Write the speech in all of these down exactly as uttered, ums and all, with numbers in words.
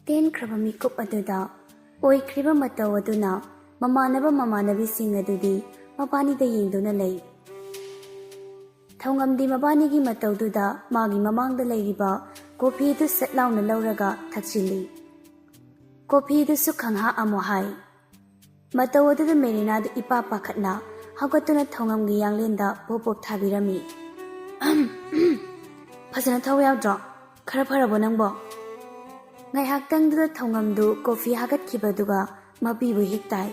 ꯇꯦꯟꯈ꯭ꯔꯕ ꯃꯤꯀꯨꯞ ꯑꯗꯨꯗ ꯑꯣꯏꯈ꯭ꯔꯤꯕ ꯃꯇꯧ ꯑꯗꯨꯅ ꯃꯃꯥꯟꯅꯕ ꯃꯃꯥꯟꯅꯕꯤꯁꯤꯡ ꯑꯗꯨꯗꯤ ꯃꯕꯥꯅꯤꯗ ꯌꯦꯡꯗꯨꯅ ꯂꯩ꯫ ꯊꯧꯉꯝꯗꯤ ꯃꯕꯥꯅꯤꯒꯤ ꯃꯇꯧꯗꯨꯗ ꯃꯥꯒꯤ ꯃꯃꯥꯡꯗ ꯂꯩꯔꯤꯕ ꯀꯣꯐꯤꯗꯨ ꯁꯠ ꯂꯥꯎꯅ ꯂꯧꯔꯒ ꯊꯛꯆꯤꯜꯂꯤ꯫ ꯀꯣꯐꯤꯗꯨꯁꯨ ꯈꯪꯍꯥ ꯑꯃꯨꯛ ꯍꯥꯏ꯫ ꯃꯇꯧ ꯑꯗꯨꯗ ꯃꯦꯔꯤꯅꯥꯗꯨ ꯏꯄꯥ ꯄꯥꯈꯠꯅ ꯍꯧꯒꯠꯇꯨꯅ ꯊꯧꯉꯝꯒꯤ ꯌꯥꯡꯂꯦꯟꯗ ꯄꯣꯞ ꯄꯣꯞ ꯊꯥꯕꯤꯔꯝꯃꯤ꯫ "ꯐꯖꯅ ꯊꯧ ꯌꯥꯗ꯭ꯔꯣ? ꯈꯔ ꯐꯔꯕꯣ ꯅꯪꯕꯣ?" ꯉꯥꯏꯍꯥꯛꯇꯪꯗꯨꯗ ꯊꯧꯉꯝꯗꯨ ꯀꯣꯐꯤ ꯍꯥꯒꯠꯈꯤꯕꯗꯨꯒ ꯃꯄꯤꯕꯨ ꯍꯤꯛ ꯇꯥꯏ꯫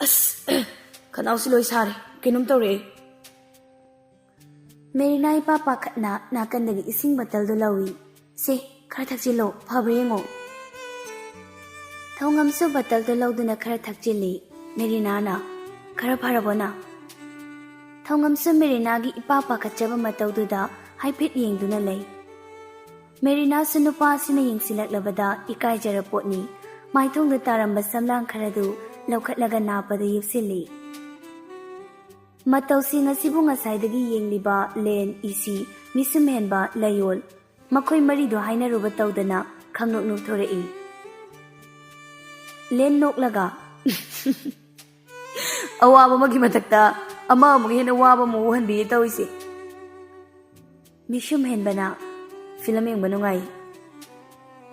"ꯑꯁ, ꯈꯅꯥꯎꯁꯤ ꯂꯣꯏ ꯁꯥꯔꯦ, ꯀꯩꯅꯣꯝ ꯇꯧꯔꯛꯑꯦ꯫" ꯃꯦꯔꯤꯅꯥ ꯏꯄꯥ ꯄꯥꯈꯠꯅ ꯅꯥꯀꯟꯗꯒꯤ ꯏꯁꯤꯡ ꯕꯇꯜꯗꯨ ꯂꯧꯏ꯫ "ꯁꯦ, ꯈꯔ ꯊꯛꯆꯤꯜꯂꯣ, ꯐꯕ꯭ꯔꯥ ꯌꯦꯡꯉꯣ꯫" ꯊꯧꯉꯝꯁꯨ ꯕꯇꯜꯗꯨ ꯂꯧꯗꯨꯅ ꯈꯔ ꯊꯛꯆꯤꯜꯂꯤ꯫ ꯃꯦꯔꯤꯅꯥꯅ, "ꯈꯔ ꯐꯔꯕꯣ ꯅꯪ?" ꯊꯧꯉꯝꯁꯨ ꯃꯦꯔꯤꯅꯥꯒꯤ ꯏꯄꯥ ꯄꯥꯈꯠꯆꯕ ꯃꯇꯧꯗꯨꯗ ꯍꯥꯏꯐꯦꯠ ꯌꯦꯡꯗꯨꯅ ꯂꯩ꯫ ꯃꯦꯔꯤꯅꯥꯁꯨ ꯅꯨꯄꯥ ꯑꯁꯤꯅ ꯌꯦꯡꯁꯤꯜꯂꯛꯂꯕꯗ ꯏꯀꯥꯏꯖꯔ ꯄꯣꯠꯅꯤ꯫ ꯃꯥꯏꯊꯣꯡꯗ ꯇꯥꯔꯝꯕ ꯁꯝꯂꯥꯡ ꯈꯔꯗꯨ ꯂꯧꯈꯠꯂꯒ ꯅꯥꯞꯄꯗ ꯌꯦꯞꯁꯤꯜꯂꯤ꯫ ꯃꯇꯧꯁꯤꯡ ꯑꯁꯤꯕꯨ ꯉꯁꯥꯏꯗꯒꯤ ꯌꯦꯡꯂꯤꯕ ꯂꯦꯟ, ꯏꯁꯤ, ꯃꯤꯁꯨꯝ ꯍꯦꯟꯕ, ꯂꯩꯌꯣꯜ, ꯃꯈꯣꯏ ꯃꯔꯤꯗꯨ ꯍꯥꯏꯅꯔꯨꯕ ꯇꯧꯗꯅ ꯈꯪꯅꯣꯛ ꯅꯣꯛꯊꯣꯔꯛꯏ꯫ ꯂꯦꯟ ꯅꯣꯛꯂꯒ, "ꯑꯋꯥꯕ ꯑꯃꯒꯤ ꯃꯊꯛꯇ ꯑꯃ ꯑꯃꯨꯛ ꯍꯦꯟꯅ ꯋꯥꯕ ꯑꯃ ꯎꯍꯟꯕꯤꯔꯦ ꯇꯧꯔꯤꯁꯦ꯫" ꯃꯤꯁꯨꯝ ꯍꯦꯟꯕꯅ, "ꯐꯤꯂꯝ ꯌꯦꯡꯕ ꯅꯨꯡꯉꯥꯏ꯫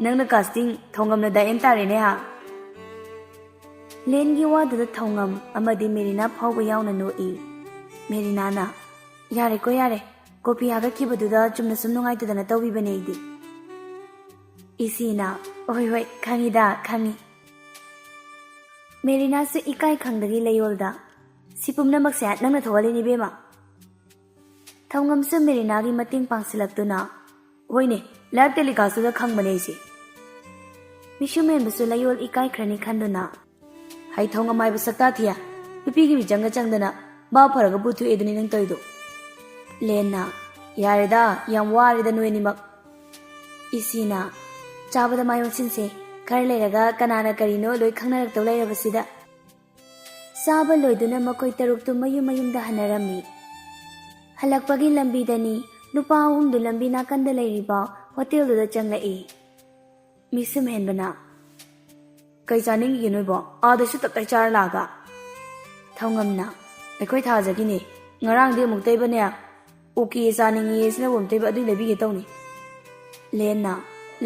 ꯅꯪꯅ casting ꯊꯧꯉꯝꯅ ꯗꯥꯏꯑꯦꯟ ꯇꯥꯔꯦꯅꯦ ꯍꯥ?" ꯂꯦꯟꯒꯤ ꯋꯥꯗꯨꯗ ꯊꯧꯉꯝ ꯑꯃꯗꯤ ꯃꯦꯔꯤꯅꯥ ꯐꯥꯎꯕ ꯌꯥꯎꯅ ꯅꯣꯛꯏ꯫ ꯃꯦꯔꯤꯅꯥꯅ, "ꯌꯥꯔꯦꯀꯣ ꯌꯥꯔꯦ, ꯀꯣꯐꯤ ꯍꯥꯒꯠꯈꯤꯕꯗꯨꯗ ꯆꯨꯝꯅ ꯁꯨꯝ ꯅꯨꯡꯉꯥꯏꯇꯗꯅ ꯇꯧꯕꯤꯕꯅꯦ ꯑꯩꯗꯤ꯫" ꯏꯁꯤꯅ, "ꯍꯣꯏ ꯍꯣꯏ, ꯈꯪꯉꯤꯗ, ꯈꯪꯉꯤ꯫" ꯃꯦꯔꯤꯅꯥꯁꯨ ꯏꯀꯥꯏ ꯈꯪꯗꯒꯤ ꯂꯩꯌꯣꯜꯗ, "ꯁꯤ ꯄꯨꯝꯅꯃꯛꯁꯦ ꯅꯪꯅ ꯊꯣꯛꯍꯜꯂꯤꯅꯤ ꯏꯕꯦꯝꯃ꯫" ꯊꯧꯉꯝꯁꯨ ꯃꯦꯔꯤꯅꯥꯒꯤ ꯃꯇꯦꯡ ꯄꯥꯡꯁꯤꯜꯂꯛꯇꯨꯅ, "ꯍꯣꯏꯅꯦ, live telecastꯇꯨꯗ ꯈꯪꯕꯅꯦ ꯑꯩꯁꯦ꯫" ꯃꯤꯁꯨꯝ ꯍꯦꯟꯕꯁꯨ ꯂꯩꯌꯣꯜ ꯏꯀꯥꯏꯈ꯭ꯔꯅꯤ ꯈꯟꯗꯨꯅ, "ꯍꯩ ꯊꯧꯉꯝ ꯍꯥꯏꯕ ꯁꯛꯇꯥ ꯊꯤꯌꯥ, ꯅꯨꯄꯤꯒꯤ ꯃꯤꯆꯪꯒ ꯆꯪꯗꯅ ꯚꯥꯞ ꯐꯔꯒ ꯕꯨꯠ ꯊꯣꯛꯑꯦ ꯑꯗꯨꯅꯤ ꯅꯪ ꯇꯧꯔꯤꯗꯣ꯫" ꯂꯦꯟꯅ, "ꯌꯥꯔꯦꯗ, ꯌꯥꯝ ꯋꯥꯔꯦꯗ ꯅꯣꯏ ꯑꯅꯤꯃꯛ꯫" ꯏꯁꯤꯅ, "ꯆꯥꯕꯗ ꯃꯥꯏ ꯑꯣꯟꯁꯤꯟꯁꯦ, ꯈꯔ ꯂꯩꯔꯒ ꯀꯅꯥꯅ ꯀꯔꯤꯅꯣ ꯂꯣꯏ ꯈꯪꯅꯔꯛꯇꯧ ꯂꯩꯔꯕꯁꯤꯗ꯫" ꯆꯥꯕ ꯂꯣꯏꯗꯨꯅ ꯃꯈꯣꯏ ꯇꯔꯨꯛꯇꯨ ꯃꯌꯨꯝ ꯃꯌꯨꯝꯗ ꯍꯟꯅꯔꯝꯃꯤ꯫ ꯍꯜꯂꯛꯄꯒꯤ ꯂꯝꯕꯤꯗꯅꯤ ꯅꯨꯄꯥ ꯑꯍꯨꯝꯗꯨ ꯂꯝꯕꯤ ꯅꯥꯀꯟꯗ ꯂꯩꯔꯤꯕ ꯍꯣꯇꯦꯜꯗꯨꯗ ꯆꯪꯂꯛꯏ꯫ ꯃꯤꯁ ꯁꯨꯝꯍꯦꯟꯕꯅ, "ꯀꯩ ꯆꯥꯅꯤꯡꯉꯤꯒꯦ ꯅꯣꯏꯕꯣ? ꯑꯥꯗꯁꯨ ꯇꯞꯇꯥꯏ ꯆꯥꯔ ꯂꯥꯛꯑꯒ?" ꯊꯧꯉꯝꯅ, "ꯑꯩꯈꯣꯏ ꯊꯥꯖꯒꯤꯅꯦ꯫ ꯉꯔꯥꯡꯗꯤ ꯑꯃꯨꯛꯇꯩꯕꯅꯦ, ꯑꯣꯀꯦ ꯆꯥꯅꯤꯡꯉꯤ ꯁꯤꯅꯕꯨ ꯑꯃꯨꯛꯇꯩꯕ ꯑꯗꯨꯏ ꯂꯩꯕꯤꯒꯦ ꯇꯧꯅꯤ꯫" ꯂꯦꯟꯅ,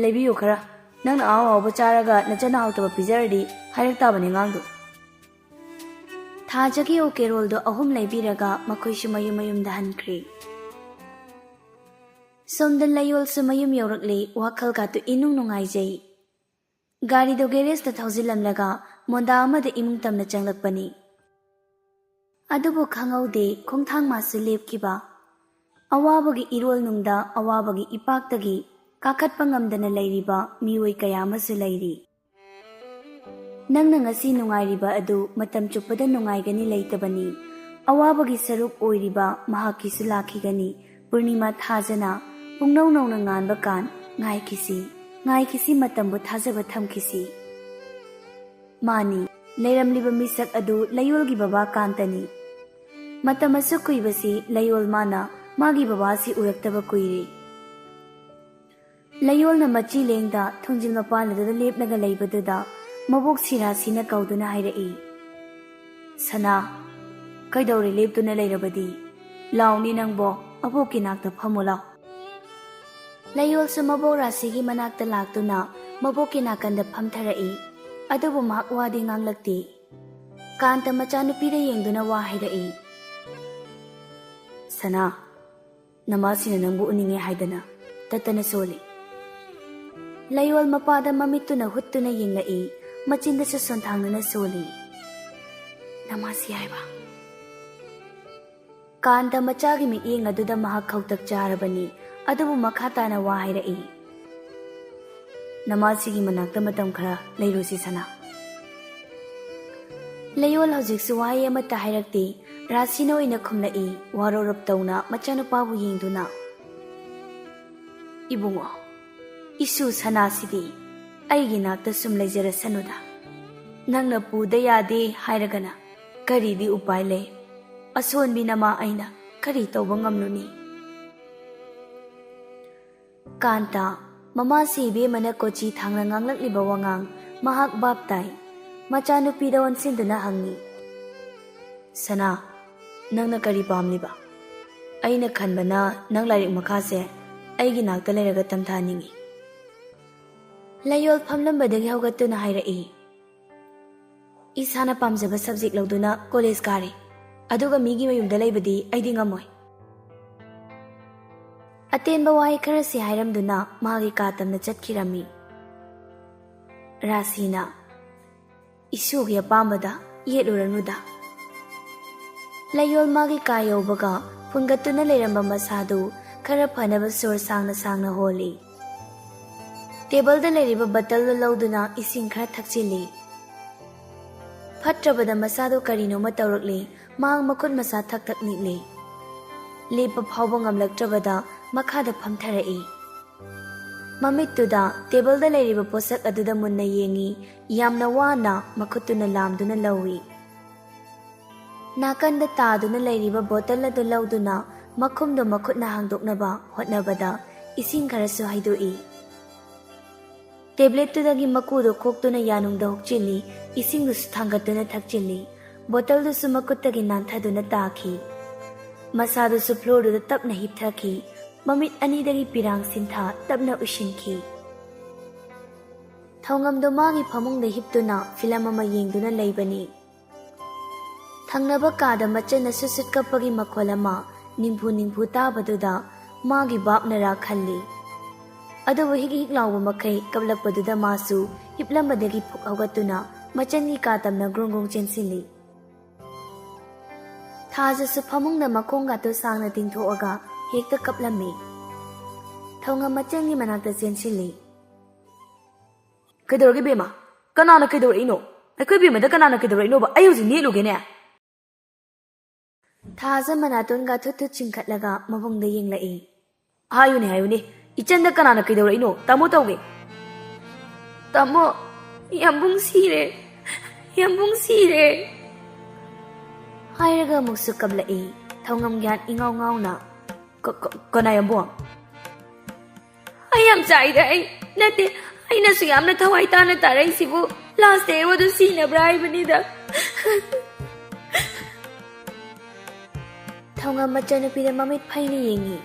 "ꯂꯩꯕꯤꯌꯨ ꯈꯔ꯫ ꯅꯪꯅ ꯑꯍꯥꯎ ꯑꯍꯥꯎꯕ ꯆꯥꯔꯒ ꯅꯆꯟꯅ ꯍꯥꯎꯇꯕ ꯄꯤꯖꯔꯗꯤ ꯍꯥꯏꯔꯛ ꯇꯥꯕꯅꯤ ꯑꯉꯥꯡꯗꯣ꯫" ꯊꯥꯖꯒꯤ ꯑꯣꯀꯦ ꯔꯣꯜꯗꯣ ꯑꯍꯨꯝ ꯂꯩꯕꯤꯔꯒ ꯃꯈꯣꯏꯁꯨ ꯃꯌꯨꯝ ꯃꯌꯨꯝꯗ ꯍꯟꯈ꯭ꯔꯦ꯫ ꯁꯣꯝꯗ ꯂꯩꯌꯣꯜꯁꯨ ꯃꯌꯨꯝ ꯌꯧꯔꯛꯂꯦ, ꯋꯥꯈꯜꯒꯥꯗꯨ ꯏꯅꯨꯡ ꯅꯨꯡꯉꯥꯏꯖꯩ꯫ ꯒꯥꯔꯤꯗꯣ ꯒꯦꯔꯦꯖꯇ ꯊꯧꯖꯤꯜꯂꯝꯂꯒ ꯃꯣꯟꯗꯥ ꯑꯃꯗ ꯏꯃꯨꯡ ꯇꯝꯅ ꯆꯪꯂꯛꯄꯅꯤ꯫ ꯑꯗꯨꯕꯨ ꯈꯪꯍꯧꯗꯦ ꯈꯣꯡꯊꯥꯡ ꯃꯥꯁꯨ ꯂꯦꯞꯈꯤꯕ꯫ ꯑꯋꯥꯕꯒꯤ ꯏꯔꯣꯜꯅꯨꯡꯗ ꯑꯋꯥꯕꯒꯤ ꯏꯄꯥꯛꯇꯒꯤ ꯀꯥꯈꯠꯄ ꯉꯝꯗꯅ ꯂꯩꯔꯤꯕ ꯃꯤꯑꯣꯏ ꯀꯌꯥ ꯑꯃꯁꯨ ꯂꯩꯔꯤ꯫ ꯅꯪꯅ ꯉꯁꯤ ꯅꯨꯡꯉꯥꯏꯔꯤꯕ ꯑꯗꯨ ꯃꯇꯝ ꯆꯨꯞꯄꯗ ꯅꯨꯡꯉꯥꯏꯒꯅꯤ ꯂꯩꯇꯕꯅꯤ꯫ ꯑꯋꯥꯕꯒꯤ ꯁꯔꯨꯛ ꯑꯣꯏꯔꯤꯕ ꯃꯍꯥꯛꯀꯤꯁꯨ ꯂꯥꯛꯈꯤꯒꯅꯤ꯫ ꯄꯨꯔꯅꯤꯃꯥ ꯊꯥꯖꯅ ꯄꯨꯡꯅꯧ ꯅꯧꯅ ꯉꯥꯟꯕ ꯀꯥꯟ ꯉꯥꯏꯈꯤꯁꯤ, ꯉꯥꯏꯈꯤꯁꯤ, ꯃꯇꯝꯕꯨ ꯊꯥꯖꯕ ꯊꯝꯈꯤꯁꯤ꯫ ꯃꯥꯅꯤ, ꯂꯩꯔꯝꯂꯤꯕ ꯃꯤꯁꯛ ꯑꯗꯨ ꯂꯩꯌꯣꯜꯒꯤ ꯕꯕꯥ ꯀꯥꯟꯇꯅꯤ꯫ ꯃꯇꯝ ꯑꯁꯨꯛ ꯀꯨꯏꯕꯁꯤ ꯂꯩꯌꯣꯜ ꯃꯥꯅ ꯃꯥꯒꯤ ꯕꯕꯥꯁꯤ ꯎꯔꯛꯇꯕ ꯀꯨꯏꯔꯦ꯫ ꯂꯩꯌꯣꯜꯅ ꯃꯆꯤ ꯂꯦꯡꯗ ꯊꯣꯡꯖꯤꯜ ꯃꯄꯥꯟ ꯑꯗꯨꯗ ꯂꯦꯞꯂꯒ ꯂꯩꯕꯗꯨꯗ ꯃꯕꯣꯛ ꯁꯤꯔꯥꯁꯤꯅ ꯀꯧꯗꯨꯅ ꯍꯥꯏꯔꯛꯏ, "ꯁꯅꯥ, ꯀꯩꯗꯧꯔꯦ ꯂꯦꯞꯇꯨꯅ ꯂꯩꯔꯕꯗꯤ? ꯂꯥꯎꯅꯦ ꯅꯪꯕꯣ, ꯑꯕꯣꯛꯀꯤ ꯅꯥꯛꯇ ꯐꯝꯃꯨ ꯂꯥꯎ꯫" ꯂꯩꯌꯣꯜꯁꯨ ꯃꯕꯣꯛ ꯔꯥꯁꯤꯒꯤ ꯃꯅꯥꯛꯇ ꯂꯥꯛꯇꯨꯅ ꯃꯕꯣꯛꯀꯤ ꯅꯥꯀꯟꯗ ꯐꯝꯊꯔꯛꯏ꯫ ꯑꯗꯨꯕꯨ ꯃꯍꯥꯛ ꯋꯥꯗꯤ ꯉꯥꯡꯂꯛꯇꯦ꯫ ꯀꯥꯟꯇ ꯃꯆꯥꯅꯨꯄꯤꯗ ꯌꯦꯡꯗꯨꯅ ꯋꯥ ꯍꯥꯏꯔꯛꯏ, "ꯁꯅꯥ, ꯅꯃꯥꯁꯤꯅ ꯅꯪꯕꯨ ꯎꯅꯤꯡꯉꯦ ꯍꯥꯏꯗꯅ ꯇꯠꯇꯅ ꯁꯣꯜꯂꯤ꯫" ꯂꯩꯌꯣꯜ ꯃꯄꯥꯗ ꯃꯃꯤꯠꯇꯨꯅ ꯍꯨꯠꯇꯨꯅ ꯌꯦꯡꯂꯛꯏ, ꯃꯆꯤꯟꯗꯁꯨ ꯁꯣꯟꯊꯥꯡꯅꯅ ꯁꯣꯜꯂꯤ꯫ "ꯅꯃꯥꯁꯤ ꯍꯥꯏꯕ?" ꯀꯥꯟꯇ ꯃꯆꯥꯒꯤ ꯃꯤꯠꯌꯦꯡ ꯑꯗꯨꯗ ꯃꯍꯥꯛ ꯈꯧꯇꯛ ꯆꯥꯔꯕꯅꯤ, ꯑꯗꯨꯕꯨ ꯃꯈꯥ ꯇꯥꯅ ꯋꯥ ꯍꯥꯏꯔꯛꯏ, "ꯅꯃꯥꯁꯤꯒꯤ ꯃꯅꯥꯛꯇ ꯃꯇꯝ ꯈꯔ ꯂꯩꯔꯨꯁꯤ ꯁꯅꯥ꯫" ꯂꯩꯌꯣꯜ ꯍꯧꯖꯤꯛꯁꯨ ꯋꯥꯍꯩ ꯑꯃꯠꯇ ꯍꯥꯏꯔꯛꯇꯦ꯫ ꯔꯥꯁꯤꯅ ꯑꯣꯏꯅ ꯈꯨꯝꯂꯛꯏ, ꯋꯥꯔꯧꯔꯞ ꯇꯧꯅ ꯃꯆꯥꯅꯨꯄꯥꯕꯨ ꯌꯦꯡꯗꯨꯅ, "ꯏꯕꯨꯡꯉꯣ, ꯏꯁꯨ ꯁꯅꯥꯁꯤꯗꯤ ꯑꯩꯒꯤ ꯅꯥꯛꯇ ꯁꯨꯝ ꯂꯩꯖꯔꯁꯅꯨꯗ꯫ ꯅꯪꯅ ꯄꯨꯗ ꯌꯥꯗꯦ ꯍꯥꯏꯔꯒꯅ ꯀꯔꯤꯗꯤ ꯎꯄꯥꯏ ꯂꯩ? ꯑꯁꯣꯟꯕꯤ ꯅꯃꯥ ꯑꯩꯅ ꯀꯔꯤ ꯇꯧꯕ ꯉꯝꯂꯨꯅꯤ?" ꯀꯥꯟꯇ, ꯃꯃꯥꯁꯤ ꯏꯕꯦꯝꯃꯅ ꯀꯣꯆꯤ ꯊꯥꯡꯅ ꯉꯥꯡꯂꯛꯂꯤꯕ ꯋꯥꯉꯥꯡ ꯃꯍꯥꯛ ꯚꯥꯞ ꯇꯥꯏ꯫ ꯃꯆꯥꯅꯨꯄꯤꯗ ꯑꯣꯟꯁꯤꯟꯗꯨꯅ ꯍꯪꯉꯤ, "ꯁꯅꯥ, ꯅꯪꯅ ꯀꯔꯤ ꯄꯥꯝꯂꯤꯕ? ꯑꯩꯅ ꯈꯟꯕꯅ ꯅꯪ ꯂꯥꯏꯔꯤꯛ ꯃꯈꯥꯁꯦ ꯑꯩꯒꯤ ꯅꯥꯛꯇ ꯂꯩꯔꯒ ꯇꯝꯊꯍꯟꯅꯤꯡꯏ꯫" ꯂꯩꯌꯣꯜ ꯐꯝꯂꯝꯕꯗꯒꯤ ꯍꯧꯒꯠꯇꯨꯅ ꯍꯥꯏꯔꯛꯏ, "ꯏꯁꯥꯅ ꯄꯥꯝꯖꯕ subject ꯂꯧꯗꯨꯅ ꯀꯣꯂꯦꯖ ꯀꯥꯔꯦ, ꯑꯗꯨꯒ ꯃꯤꯒꯤ ꯃꯌꯨꯝꯗ ꯂꯩꯕꯗꯤ ꯑꯩꯗꯤ ꯉꯝꯃꯣꯏ꯫" ꯑꯇꯦꯟꯕ ꯋꯥꯍꯩ ꯈꯔꯁꯤ ꯍꯥꯏꯔꯝꯗꯨꯅ ꯃꯥꯒꯤ ꯀꯥ ꯇꯝꯅ ꯆꯠꯈꯤꯔꯝꯃꯤ꯫ ꯔꯥꯁꯤꯅ, "ꯏꯁꯨꯒꯤ ꯑꯄꯥꯝꯕꯗ ꯌꯦꯠꯂꯨꯔꯅꯨꯗ꯫" ꯂꯩꯌꯣꯜ ꯃꯥꯒꯤ ꯀꯥ ꯌꯧꯕꯒ ꯐꯨꯟꯒꯠꯇꯨꯅ ꯂꯩꯔꯝꯕ ꯃꯁꯥꯗꯨ ꯈꯔ ꯐꯅꯕ ꯁꯣꯔ ꯁꯥꯡꯅ ꯁꯥꯡꯅ ꯍꯣꯜꯂꯤ꯫ ꯇꯦꯕꯜꯗ ꯂꯩꯔꯤꯕ ꯕꯇꯜꯗꯨ ꯂꯧꯗꯨꯅ ꯏꯁꯤꯡ ꯈꯔ ꯊꯛꯆꯤꯜꯂꯤ꯫ ꯐꯠꯇ꯭ꯔꯕꯗ ꯃꯁꯥꯗꯨ ꯀꯔꯤꯅꯣꯃ ꯇꯧꯔꯛꯂꯤ꯫ ꯃꯍꯥꯛ ꯃꯈꯨꯠ ꯃꯁꯥ ꯊꯛ ꯊꯛ ꯅꯤꯛꯂꯤ꯫ ꯂꯦꯞꯄ ꯐꯥꯎꯕ ꯉꯝꯂꯛꯇ꯭ꯔꯕꯗ ꯃꯈꯥꯗ ꯐꯝꯊꯔꯛꯏ꯫ ꯃꯃꯤꯠꯇꯨꯗ ꯇꯦꯕꯜꯗ ꯂꯩꯔꯤꯕ ꯄꯣꯠꯁꯛ ꯑꯗꯨꯗ ꯃꯨꯟꯅ ꯌꯦꯡꯏ꯫ ꯌꯥꯝꯅ ꯋꯥꯅ ꯃꯈꯨꯠꯇꯨꯅ ꯂꯥꯝꯗꯨꯅ ꯂꯧꯏ꯫ ꯅꯥꯀꯟꯗ ꯇꯥꯗꯨꯅ ꯂꯩꯔꯤꯕ ꯕꯣꯇꯜ ꯑꯗꯨ ꯂꯧꯗꯨꯅ ꯃꯈꯨꯝꯗꯣ ꯃꯈꯨꯠꯅ ꯍꯥꯡꯗꯣꯛꯅꯕ ꯍꯣꯠꯅꯕꯗ ꯏꯁꯤꯡ ꯈꯔꯁꯨ ꯍꯩꯗꯣꯛꯏ꯫ ꯇꯦꯕ꯭ꯂꯦꯠꯇꯨꯗꯒꯤ ꯃꯀꯨꯗꯨ ꯈꯣꯛꯇꯨꯅ ꯌꯥꯅꯨꯡꯗ ꯍꯨꯛꯆꯤꯜꯂꯤ, ꯏꯁꯤꯡꯗꯨꯁꯨ ꯊꯥꯡꯒꯠꯇꯨꯅ ꯊꯛꯆꯤꯜꯂꯤ꯫ ꯕꯣꯇꯜꯗꯨꯁꯨ ꯃꯈꯨꯠꯇꯒꯤ ꯅꯥꯟꯊꯗꯨꯅ ꯇꯥꯈꯤ꯫ ꯃꯁꯥꯗꯨꯁꯨ ꯐ꯭ꯂꯣꯔꯗꯨꯗ ꯇꯞꯅ ꯍꯤꯞꯊꯈꯤ꯫ ꯃꯃꯤꯠ ꯑꯅꯤꯗꯒꯤ ꯄꯤꯔꯥꯡ ꯁꯤꯟꯊꯥ ꯇꯞꯅ ꯎꯏꯁꯤꯟꯈꯤ꯫ ꯊꯧꯉꯝꯗꯣ ꯃꯥꯒꯤ ꯐꯃꯨꯡꯗ ꯍꯤꯞꯇꯨꯅ ꯐꯤꯂꯝ ꯑꯃ ꯌꯦꯡꯗꯨꯅ ꯂꯩꯕꯅꯤ꯫ ꯊꯪꯅꯕ ꯀꯥꯗ ꯃꯆꯟꯅ ꯁꯨꯠ ꯁꯨꯠ ꯀꯞꯄꯒꯤ ꯃꯈꯣꯜ ꯑꯃ ꯅꯤꯡꯐꯨ ꯅꯤꯡꯐꯨ ꯇꯥꯕꯗꯨꯗ ꯃꯥꯒꯤ ꯚꯥꯞꯅꯔꯥ ꯈꯜꯂꯤ꯫ ꯑꯗꯨꯕꯨ ꯍꯤꯛ ꯍꯤꯛ ꯂꯥꯎꯕ ꯃꯈꯩ ꯀꯞꯂꯛꯄꯗꯨꯗ ꯃꯥꯁꯨ ꯍꯤꯞꯂꯝꯕꯗꯒꯤ ꯐꯨꯛ ꯍꯧꯒꯠꯇꯨꯅ ꯃꯆꯟꯒꯤ ꯀꯥ ꯇꯝꯅ ꯒ꯭ꯔꯨꯡ ꯒ꯭ꯔꯨꯡ ꯆꯦꯟꯁꯤꯜꯂꯤ꯫ ꯊꯥꯖꯁꯨ ꯐꯃꯨꯡꯗ ꯃꯈꯣꯡꯒꯥꯇꯣ ꯁꯥꯡꯅ ꯇꯤꯡꯊꯣꯛꯑꯒ ꯍꯦꯛꯇ ꯀꯞꯂꯝꯃꯤ꯫ ꯊꯧꯉꯝ ꯃꯆꯟꯒꯤ ꯃꯅꯥꯛꯇ ꯆꯦꯟꯁꯤꯜꯂꯤ꯫ "ꯀꯩꯗꯧꯔꯒꯦ ꯕꯦꯝꯃ? ꯀꯅꯥꯅ ꯀꯩꯗꯧꯔꯛꯏꯅꯣ? ꯑꯩꯈꯣꯏ ꯕꯦꯝꯃꯗ ꯀꯅꯥꯅ ꯀꯩꯗꯧꯔꯛꯏꯅꯣꯕ? ꯑꯩ ꯍꯧꯖꯤꯛ ꯅꯦꯠꯂꯨꯒꯦꯅꯦ꯫" ꯊꯥꯖ ꯃꯅꯥꯇꯣꯟꯒ ꯊꯨꯠ ꯊꯨꯠ ꯆꯤꯡꯈꯠꯂꯒ ꯃꯕꯨꯡꯗ ꯌꯦꯡꯂꯛꯏ꯫ "ꯍꯥꯏꯌꯨꯅꯦ, ꯍꯥꯏꯌꯨꯅꯦ, ꯏꯆꯟꯗ ꯀꯅꯥꯅ ꯀꯩꯗꯧꯔꯛꯏꯅꯣ? ꯇꯥꯃꯣ ꯇꯧꯒꯦ꯫" "ꯇꯥꯃꯣ, ꯌꯥꯝꯕꯨꯡ ꯁꯤꯔꯦ꯫ ꯌꯥꯝꯕꯨꯡ ꯁꯤꯔꯦ꯫" ꯍꯥꯏꯔꯒ ꯑꯃꯨꯛꯁꯨ ꯀꯞꯂꯛꯏ꯫ ꯊꯧꯉꯝ ꯒ꯭ꯌꯥꯟ ꯏꯉꯥꯎ ꯉꯥꯎꯅ, "ꯀ-, ꯀ-, ꯀꯅꯥ ꯌꯥꯝꯕꯨꯡ?" ꯑꯩ ꯌꯥꯝ ꯆꯥꯏꯗ꯫ ꯑꯩ ꯅꯠꯇꯦ, ꯑꯩꯅꯁꯨ ꯌꯥꯝꯅ ꯊꯋꯥꯏ ꯇꯥꯅ ꯇꯥꯔꯛꯏꯁꯤꯕꯨ꯫ Last ꯍꯦꯔꯣꯗꯨ ꯁꯤꯅꯕ꯭ꯔꯥ ꯍꯥꯏꯕꯅꯤꯗ꯫ ꯊꯧꯉꯝ ꯃꯆꯟꯅꯨꯄꯤꯗ ꯃꯃꯤꯠ ꯐꯩꯅ ꯌꯦꯡꯉꯤ꯫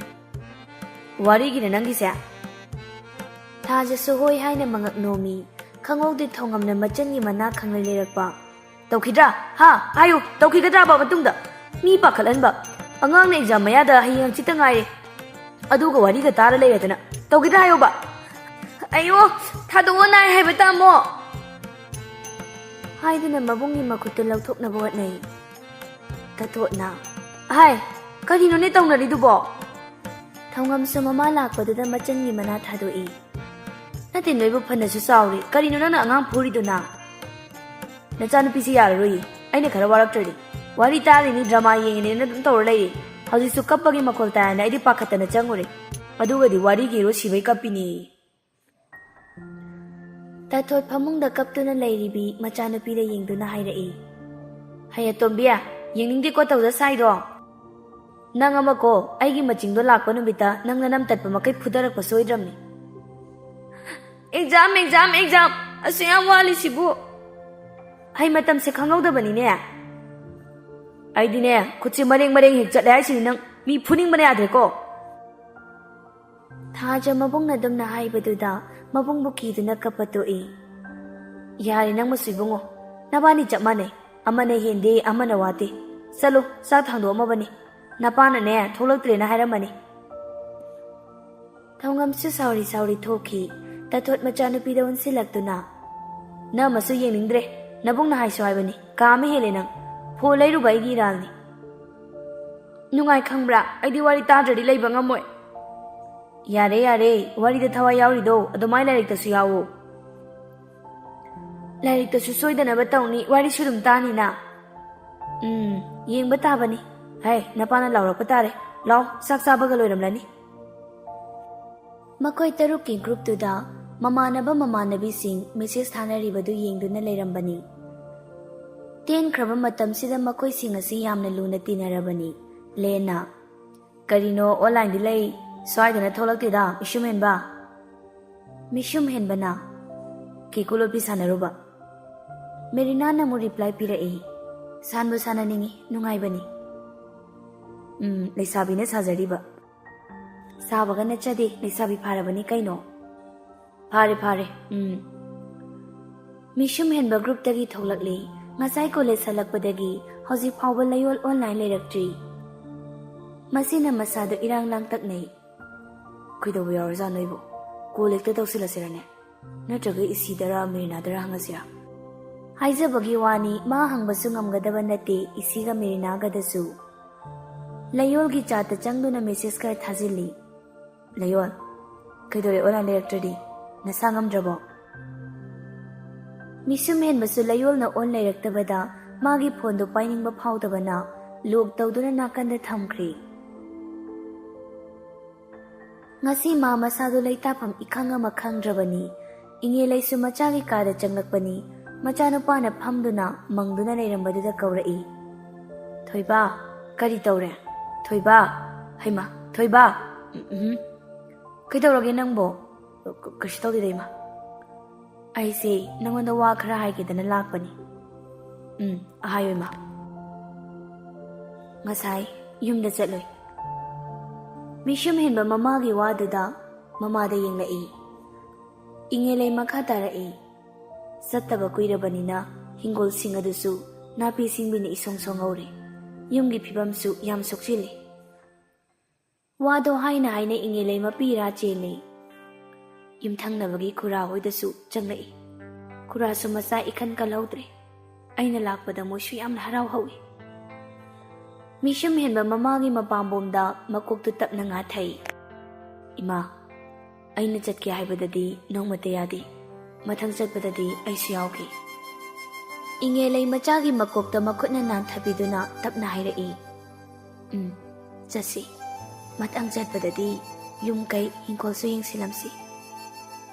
"ꯋꯥꯔꯤꯒꯤꯅ ꯅꯪꯒꯤꯁꯦ?" ꯊꯥꯖꯁꯨ ꯍꯣꯏ ꯍꯥꯏꯅ ꯃꯉꯛ ꯅꯣꯝꯃꯤ꯫ ꯈꯪꯍꯧꯗꯦ ꯊꯧꯉꯝꯅ ꯃꯆꯟꯒꯤ ꯃꯅꯥ ꯈꯪꯂꯩ ꯂꯩꯔꯛꯄ꯫ "ꯇꯧꯈꯤꯗ꯭ꯔꯥ? ꯍꯥ? ꯍꯥꯏꯌꯨ, ꯇꯧꯈꯤꯒꯗ꯭ꯔꯥꯕ ꯃꯇꯨꯡꯗ? ꯃꯤ ꯄꯥꯈꯠꯍꯟꯕ꯫ ꯑꯉꯥꯡꯅ exam ꯃꯌꯥꯗ ꯍꯌꯦꯡ ꯍꯪꯆꯤꯠꯇ ꯉꯥꯏꯔꯦ꯫ ꯑꯗꯨꯒ ꯋꯥꯔꯤꯒ ꯇꯥꯔ ꯂꯩꯔꯗꯅ꯫ ꯇꯧꯈꯤꯗ꯭ꯔꯥ ꯍꯥꯏꯌꯨꯕ?" "ꯑꯌꯣ, ꯊꯥꯗꯣꯛꯑꯣ, ꯅꯥꯏ ꯍꯥꯏꯕ ꯇꯥꯃꯣ!" ꯍꯥꯏꯗꯨꯅ ꯃꯕꯨꯡꯒꯤ ꯃꯈꯨꯠꯇꯨ ꯂꯧꯊꯣꯛꯅꯕ ꯍꯣꯠꯅꯩ꯫ ꯇꯥꯊꯣꯠꯅ, "ꯍꯥꯏ, ꯀꯔꯤꯅꯣꯅꯦ ꯇꯧꯅꯔꯤꯗꯨꯕꯣ?" ꯊꯧꯉꯝꯁꯨ ꯃꯃꯥ ꯂꯥꯛꯄꯗꯨꯗ ꯃꯆꯟꯒꯤ ꯃꯅꯥ ꯊꯥꯗꯣꯛꯏ꯫ "ꯅꯠꯇꯦ, ꯅꯣꯏꯕꯨ ꯐꯅꯁꯨ ꯆꯥꯎꯔꯦ, ꯀꯔꯤꯅꯣ ꯅꯪꯅ ꯑꯉꯥꯡ ꯐꯨꯔꯤꯗꯨꯅ?" "ꯅꯆꯥꯅꯨꯄꯤꯁꯤ ꯌꯥꯔꯔꯣꯏꯌꯦ, ꯑꯩꯅ ꯈꯔ ꯋꯥꯔꯛꯇ꯭ꯔꯗꯤ꯫ ꯋꯥꯔꯤ ꯇꯥꯔꯤꯅꯤ, drama ꯌꯦꯡꯉꯤꯅꯦꯅ ꯑꯗꯨꯝ ꯇꯧꯔ ꯂꯩꯔꯦ꯫ ꯍꯧꯖꯤꯛꯁꯨ ꯀꯞꯄꯒꯤ ꯃꯈꯣꯜ ꯇꯥꯏꯅ ꯑꯩꯗꯤ ꯄꯥꯈꯠꯇꯅ ꯆꯪꯉꯨꯔꯦ꯫ ꯑꯗꯨꯒꯗꯤ ꯋꯥꯔꯤꯒꯤ ꯍꯦꯔꯣ ꯁꯤꯕꯩ ꯀꯞꯄꯤꯅꯦꯌꯦ꯫" ꯇꯥꯊꯣꯠ ꯐꯃꯨꯡꯗ ꯀꯞꯇꯨꯅ ꯂꯩꯔꯤꯕꯤ ꯃꯆꯥꯅꯨꯄꯤꯗ ꯌꯦꯡꯗꯨꯅ ꯍꯥꯏꯔꯛꯏ꯫ "ꯍꯩ ꯑꯇꯣꯝꯕꯤ, ꯌꯦꯡꯅꯤꯡꯗꯦꯀꯣ ꯇꯧꯖ ꯁꯥꯏꯗꯣ꯫ ꯅꯪ ꯑꯃꯀꯣ, ꯑꯩꯒꯤ ꯃꯆꯤꯡꯗꯣ ꯂꯥꯛꯄ ꯅꯨꯃꯤꯠꯇ ꯅꯪ ꯅꯅꯝ ꯇꯠꯄ ꯃꯈꯩ ꯐꯨꯗꯔꯛꯄ ꯁꯣꯏꯗ꯭ꯔꯕꯅꯤ꯫" "Exam, exam, exam! ꯑꯁꯨꯛ ꯌꯥꯝ ꯋꯥꯠꯂꯤꯁꯤꯕꯨ?" "ꯍꯩ, ꯃꯇꯝꯁꯦ ꯈꯪꯍꯧꯗꯕꯅꯤꯅꯦ꯫" "ꯑꯩꯗꯤꯅꯦ, ꯈꯨꯠꯁꯦ ꯃꯔꯦꯡ ꯃꯔꯦꯡ ꯍꯦꯛ ꯆꯠꯂꯦ ꯍꯥꯏꯁꯤꯅꯤ ꯅꯪ꯫ ꯃꯤ ꯐꯨꯅꯤꯡꯕꯅ ꯌꯥꯗ꯭ꯔꯦꯀꯣ꯫" ꯊꯥꯖ ꯃꯕꯨꯡꯅ ꯑꯗꯨꯝꯅ ꯍꯥꯏꯕꯗꯨꯗ ꯃꯕꯨꯡꯕꯨ ꯀꯤꯗꯨꯅ ꯀꯞꯄ ꯇꯣꯛꯏ꯫ "ꯌꯥꯔꯦ ꯅꯪꯃꯁꯨ ꯏꯕꯨꯡꯉꯣ, ꯅꯕꯥꯅꯤ ꯆꯞ ꯃꯥꯟꯅꯩ, ꯑꯃꯅ ꯍꯦꯟꯗꯦ ꯑꯃꯅ ꯋꯥꯠꯇꯦ꯫ ꯆꯠꯂꯣ, ꯆꯥꯛ ꯊꯥꯡꯗꯣꯛꯑꯝꯃꯕꯅꯤ꯫ ꯅꯄꯥꯅꯅꯦ ꯊꯣꯛꯂꯛꯇ꯭ꯔꯦꯅ ꯍꯥꯏꯔꯝꯃꯅꯤ꯫" ꯊꯧꯉꯝꯁꯨ ꯁꯥꯎꯔꯤ ꯁꯥꯎꯔꯤ ꯊꯣꯛꯈꯤ꯫ ꯇꯥꯊꯣꯠ ꯃꯆꯥꯅꯨꯄꯤꯗ ꯑꯣꯟꯁꯤꯜꯂꯛꯇꯨꯅ, "ꯅꯪ ꯑꯃꯁꯨ ꯌꯦꯡꯅꯤꯡꯗ꯭ꯔꯦ꯫ ꯅꯕꯨꯡꯅ ꯍꯥꯏꯁꯨ ꯍꯥꯏꯕꯅꯤ, ꯀꯥ ꯑꯃ ꯍꯦꯜꯂꯦ ꯅꯪ꯫ ꯐꯣꯟ ꯂꯩꯔꯨꯕ ꯑꯩꯒꯤ ꯏꯔꯥꯜꯅꯤ꯫ ꯅꯨꯡꯉꯥꯏ ꯈꯪꯕ꯭ꯔꯥ? ꯑꯩꯗꯤ ꯋꯥꯔꯤ ꯇꯥꯗ꯭ꯔꯗꯤ ꯂꯩꯕ ꯉꯝꯃꯣꯏ꯫" "ꯌꯥꯔꯦ, ꯌꯥꯔꯦ, ꯋꯥꯔꯤꯗ ꯊꯋꯥꯏ ꯌꯥꯎꯔꯤꯗꯣ ꯑꯗꯨꯃꯥꯏ ꯂꯥꯏꯔꯤꯛꯇꯁꯨ ꯌꯥꯎꯋꯣ꯫" "ꯂꯥꯏꯔꯤꯛꯇꯁꯨ ꯁꯣꯏꯗꯅꯕ ꯇꯧꯅꯤ, ꯋꯥꯔꯤꯁꯨ ꯑꯗꯨꯝ ꯇꯥꯅꯤꯅ꯫" "ꯎꯝ, ꯌꯦꯡꯕ ꯇꯥꯕꯅꯤ꯫ ꯍꯩ, ꯅꯄꯥꯅ ꯂꯥꯎꯔꯛꯄ ꯇꯥꯔꯦ꯫ ꯂꯥꯎ, ꯆꯥꯛ ꯆꯥꯕꯒ ꯂꯣꯏꯔꯝꯂꯅꯤ꯫" ꯃꯈꯣꯏ ꯇꯔꯨꯛꯀꯤ groupꯇꯨꯗ ꯃꯃꯥꯟꯅꯕ ꯃꯃꯥꯟꯅꯕꯤꯁꯤꯡ message ꯊꯥꯅꯔꯤꯕꯗꯨ ꯌꯦꯡꯗꯨꯅ ꯂꯩꯔꯝꯕꯅꯤ꯫ ꯇꯦꯟꯈ꯭ꯔꯕ ꯃꯇꯝꯁꯤꯗ ꯃꯈꯣꯏꯁꯤꯡ ꯑꯁꯤ ꯌꯥꯝꯅ ꯂꯨꯅ ꯇꯤꯟꯅꯔꯕꯅꯤ꯫ ꯂꯦꯟꯅ, "ꯀꯔꯤꯅꯣ, onlineꯗꯤ ꯂꯩ, ꯁ꯭ꯋꯥꯏꯗꯅ ꯊꯣꯛꯂꯛꯇꯦꯗ, ꯏꯁꯨꯃꯦꯟꯕ?" ꯃꯤꯁꯨꯝ ꯍꯦꯟꯕꯅ ꯀꯦꯀꯨ ꯂꯣꯠꯄꯤ ꯁꯥꯟꯅꯔꯨꯕ꯫ ꯃꯦꯔꯤꯅꯥꯅ ꯑꯃꯨꯛ ꯔꯤꯄ꯭ꯂꯥꯏ ꯄꯤꯔꯛꯏ, "ꯁꯥꯟꯕꯨ ꯁꯥꯟꯅꯅꯤꯡꯉꯤ, ꯅꯨꯡꯉꯥꯏꯕꯅꯤ꯫" "ꯎꯝ, ꯂꯩꯁꯥꯕꯤꯅ ꯁꯥꯖꯔꯤꯕ꯫" "ꯁꯥꯕꯒ ꯅꯠꯆꯗꯦ, ꯂꯩꯁꯥꯕꯤ ꯐꯥꯔꯕꯅꯤ ꯀꯩꯅꯣ꯫" "ꯐꯥꯔꯦ, ꯐꯥꯔꯦ, ꯎꯝ꯫" ꯃꯤꯁꯨꯝ ꯍꯦꯟꯕ ꯒ꯭ꯔꯨꯞꯇꯒꯤ ꯊꯣꯛꯂꯛꯂꯤ꯫ ꯉꯁꯥꯏ ꯀꯣꯂꯦꯖ ꯍꯜꯂꯛꯄꯗꯒꯤ ꯍꯧꯖꯤꯛ ꯐꯥꯎꯕ ꯂꯌꯣꯜ ꯑꯣꯟꯂꯥꯏꯟ ꯂꯩꯔꯛꯇ꯭ꯔꯤ꯫ ꯃꯁꯤꯅ ꯃꯁꯥꯗꯣ ꯏꯔꯥꯡ ꯂꯥꯡꯇꯛꯅꯩ꯫ "ꯀꯩꯗꯧꯕ ꯌꯥꯎꯔꯖꯥꯠꯅꯣ ꯑꯩꯕꯨ? ꯀꯣꯜ ꯍꯦꯛꯇ ꯇꯧꯁꯤꯜꯂꯁꯤꯔꯅꯦ? ꯅꯠꯇ꯭ꯔꯒ ꯏꯁꯤꯗꯔ ꯃꯦꯔꯤꯅꯥꯗꯔ ꯍꯪꯉꯁꯤꯔꯥ?" ꯍꯥꯏꯖꯕꯒꯤ ꯋꯥꯅꯤ, ꯃꯥ ꯍꯪꯕꯁꯨ ꯉꯝꯒꯗꯕ ꯅꯠꯇꯦ ꯏꯁꯤꯒ ꯃꯦꯔꯤꯅꯥꯒꯗꯁꯨ꯫ ꯂꯌꯣꯜꯒꯤ ꯆꯥꯠꯇ ꯆꯪꯗꯨꯅ ꯃꯦꯁꯦꯖ ꯈꯔ ꯊꯥꯖꯤꯜꯂꯤ꯫ "ꯂꯌꯣꯜ, ꯀꯩꯗꯧꯔꯦ ꯑꯣꯟꯂꯥꯏꯟ ꯂꯩꯔꯛꯇ꯭ꯔꯗꯤ? ꯅꯁꯥ ꯉꯝꯗ꯭ꯔꯕꯣ?" ꯃꯤꯁꯨꯝ ꯍꯦꯟꯕꯁꯨ ꯂꯌꯣꯜꯅ ꯑꯣꯟ ꯂꯩꯔꯛꯇꯕꯗ ꯃꯥꯒꯤ ꯐꯣꯟꯗꯨ ꯄꯥꯏꯅꯤꯡꯕ ꯐꯥꯎꯗꯕꯅ ꯂꯣꯛ ꯇꯧꯗꯨꯅ ꯅꯥꯀꯟꯗ ꯊꯝꯈ꯭ꯔꯦ꯫ ꯉꯁꯤ ꯃꯥ ꯃꯁꯥꯗꯨ ꯂꯩꯇꯥꯐꯝ ꯏꯈꯪ ꯑꯃ ꯈꯪꯗ꯭ꯔꯕꯅꯤ꯫ ꯏꯉꯦꯂꯩꯁꯨ ꯃꯆꯥꯒꯤ ꯀꯥꯗ ꯆꯪꯂꯛꯄꯅꯤ꯫ ꯃꯆꯥꯅꯨꯄꯥꯅ ꯐꯝꯗꯨꯅ ꯃꯪꯗꯨꯅ ꯂꯩꯔꯝꯕꯗꯨꯗ ꯀꯧꯔꯛꯏ, "ꯊꯣꯏꯕ, ꯀꯔꯤ ꯇꯧꯔꯦ? ꯊꯣꯏꯕ, ꯍꯩꯃ, ꯊꯣꯏꯕ!" "ꯎꯝ, ꯎꯝ꯫ ꯀꯩꯗꯧꯔꯒꯦ ꯅꯪꯕꯣ?" "ꯀ-, ꯀꯩꯁꯨ ꯇꯧꯗꯦꯗ, ꯏꯃꯥ꯫ ꯑꯩꯁꯦ ꯅꯪꯉꯣꯟꯗ ꯋꯥ ꯈꯔ ꯍꯥꯏꯒꯦꯗꯅ ꯂꯥꯛꯄꯅꯤ꯫" "ꯎꯝ, ꯍꯥꯏꯌꯨ, ꯏꯃꯥ꯫" "ꯉꯁꯥꯏ ꯌꯨꯝꯗ ꯆꯠꯂꯨꯏ꯫" ꯃꯤꯁꯨꯝ ꯍꯦꯟꯕ ꯃꯃꯥꯒꯤ ꯋꯥꯗꯨꯗ ꯃꯃꯥꯗ ꯌꯦꯡꯂꯛꯏ꯫ ꯏꯉꯦꯂꯩ ꯃꯈꯥ ꯇꯥꯔꯛꯏ, "ꯆꯠꯇꯕ ꯀꯨꯏꯔꯕꯅꯤꯅ ꯍꯤꯡꯒꯣꯜꯁꯤꯡ ꯑꯗꯨꯁꯨ ꯅꯥꯄꯤ ꯁꯤꯡꯕꯤꯅ ꯏꯁꯣꯡ ꯁꯣꯡꯍꯧꯔꯦ꯫ ꯌꯨꯝꯒꯤ ꯐꯤꯕꯝꯁꯨ ꯌꯥꯝ ꯁꯣꯛꯆꯤꯜꯂꯤ꯫" ꯋꯥꯗꯣ ꯍꯥꯏꯅ ꯍꯥꯏꯅ ꯏꯉꯦꯂꯩ ꯃꯄꯤ ꯏꯔꯥ ꯆꯦꯜꯂꯤ꯫ ꯌꯨꯝꯊꯪꯅꯕꯒꯤ ꯈꯨꯔꯥ ꯍꯣꯏꯗꯁꯨ ꯆꯪꯂꯛꯏ꯫ ꯈꯨꯔꯥꯁꯨ ꯃꯆꯥ ꯏꯈꯟ ꯀꯜꯍꯧꯗ꯭ꯔꯦ꯫ ꯑꯩꯅ ꯂꯥꯛꯄꯗ ꯃꯣꯏꯁꯨ ꯌꯥꯝꯅ ꯍꯔꯥꯎ ꯍꯧꯏ꯫ ꯃꯤꯁꯨꯝ ꯍꯦꯟꯕ ꯃꯃꯥꯒꯤ ꯃꯄꯥꯝꯕꯣꯝꯗ ꯃꯀꯣꯛꯇꯨ ꯇꯞꯅ ꯉꯥꯊꯩ꯫ "ꯏꯃꯥ, ꯑꯩꯅ ꯆꯠꯀꯦ ꯍꯥꯏꯕꯗꯗꯤ ꯅꯣꯡꯃꯇ ꯌꯥꯗꯦ꯫ ꯃꯊꯪ ꯆꯠꯄꯗꯗꯤ ꯑꯩꯁꯨ ꯌꯥꯎꯒꯦ꯫" ꯏꯉꯦꯂꯩ ꯃꯆꯥꯒꯤ ꯃꯀꯣꯛꯇ ꯃꯈꯨꯠꯅ ꯅꯥꯟꯊꯕꯤꯗꯨꯅ ꯇꯞꯅ ꯍꯥꯏꯔꯛꯏ, "ꯎꯝ, ꯆꯠꯁꯤ꯫ ꯃꯊꯪ ꯆꯠꯄꯗꯗꯤ ꯌꯨꯝ ꯀꯩ ꯍꯤꯡꯈꯣꯜꯁꯨ ꯌꯦꯡꯁꯤꯜꯂꯝꯁꯤ꯫"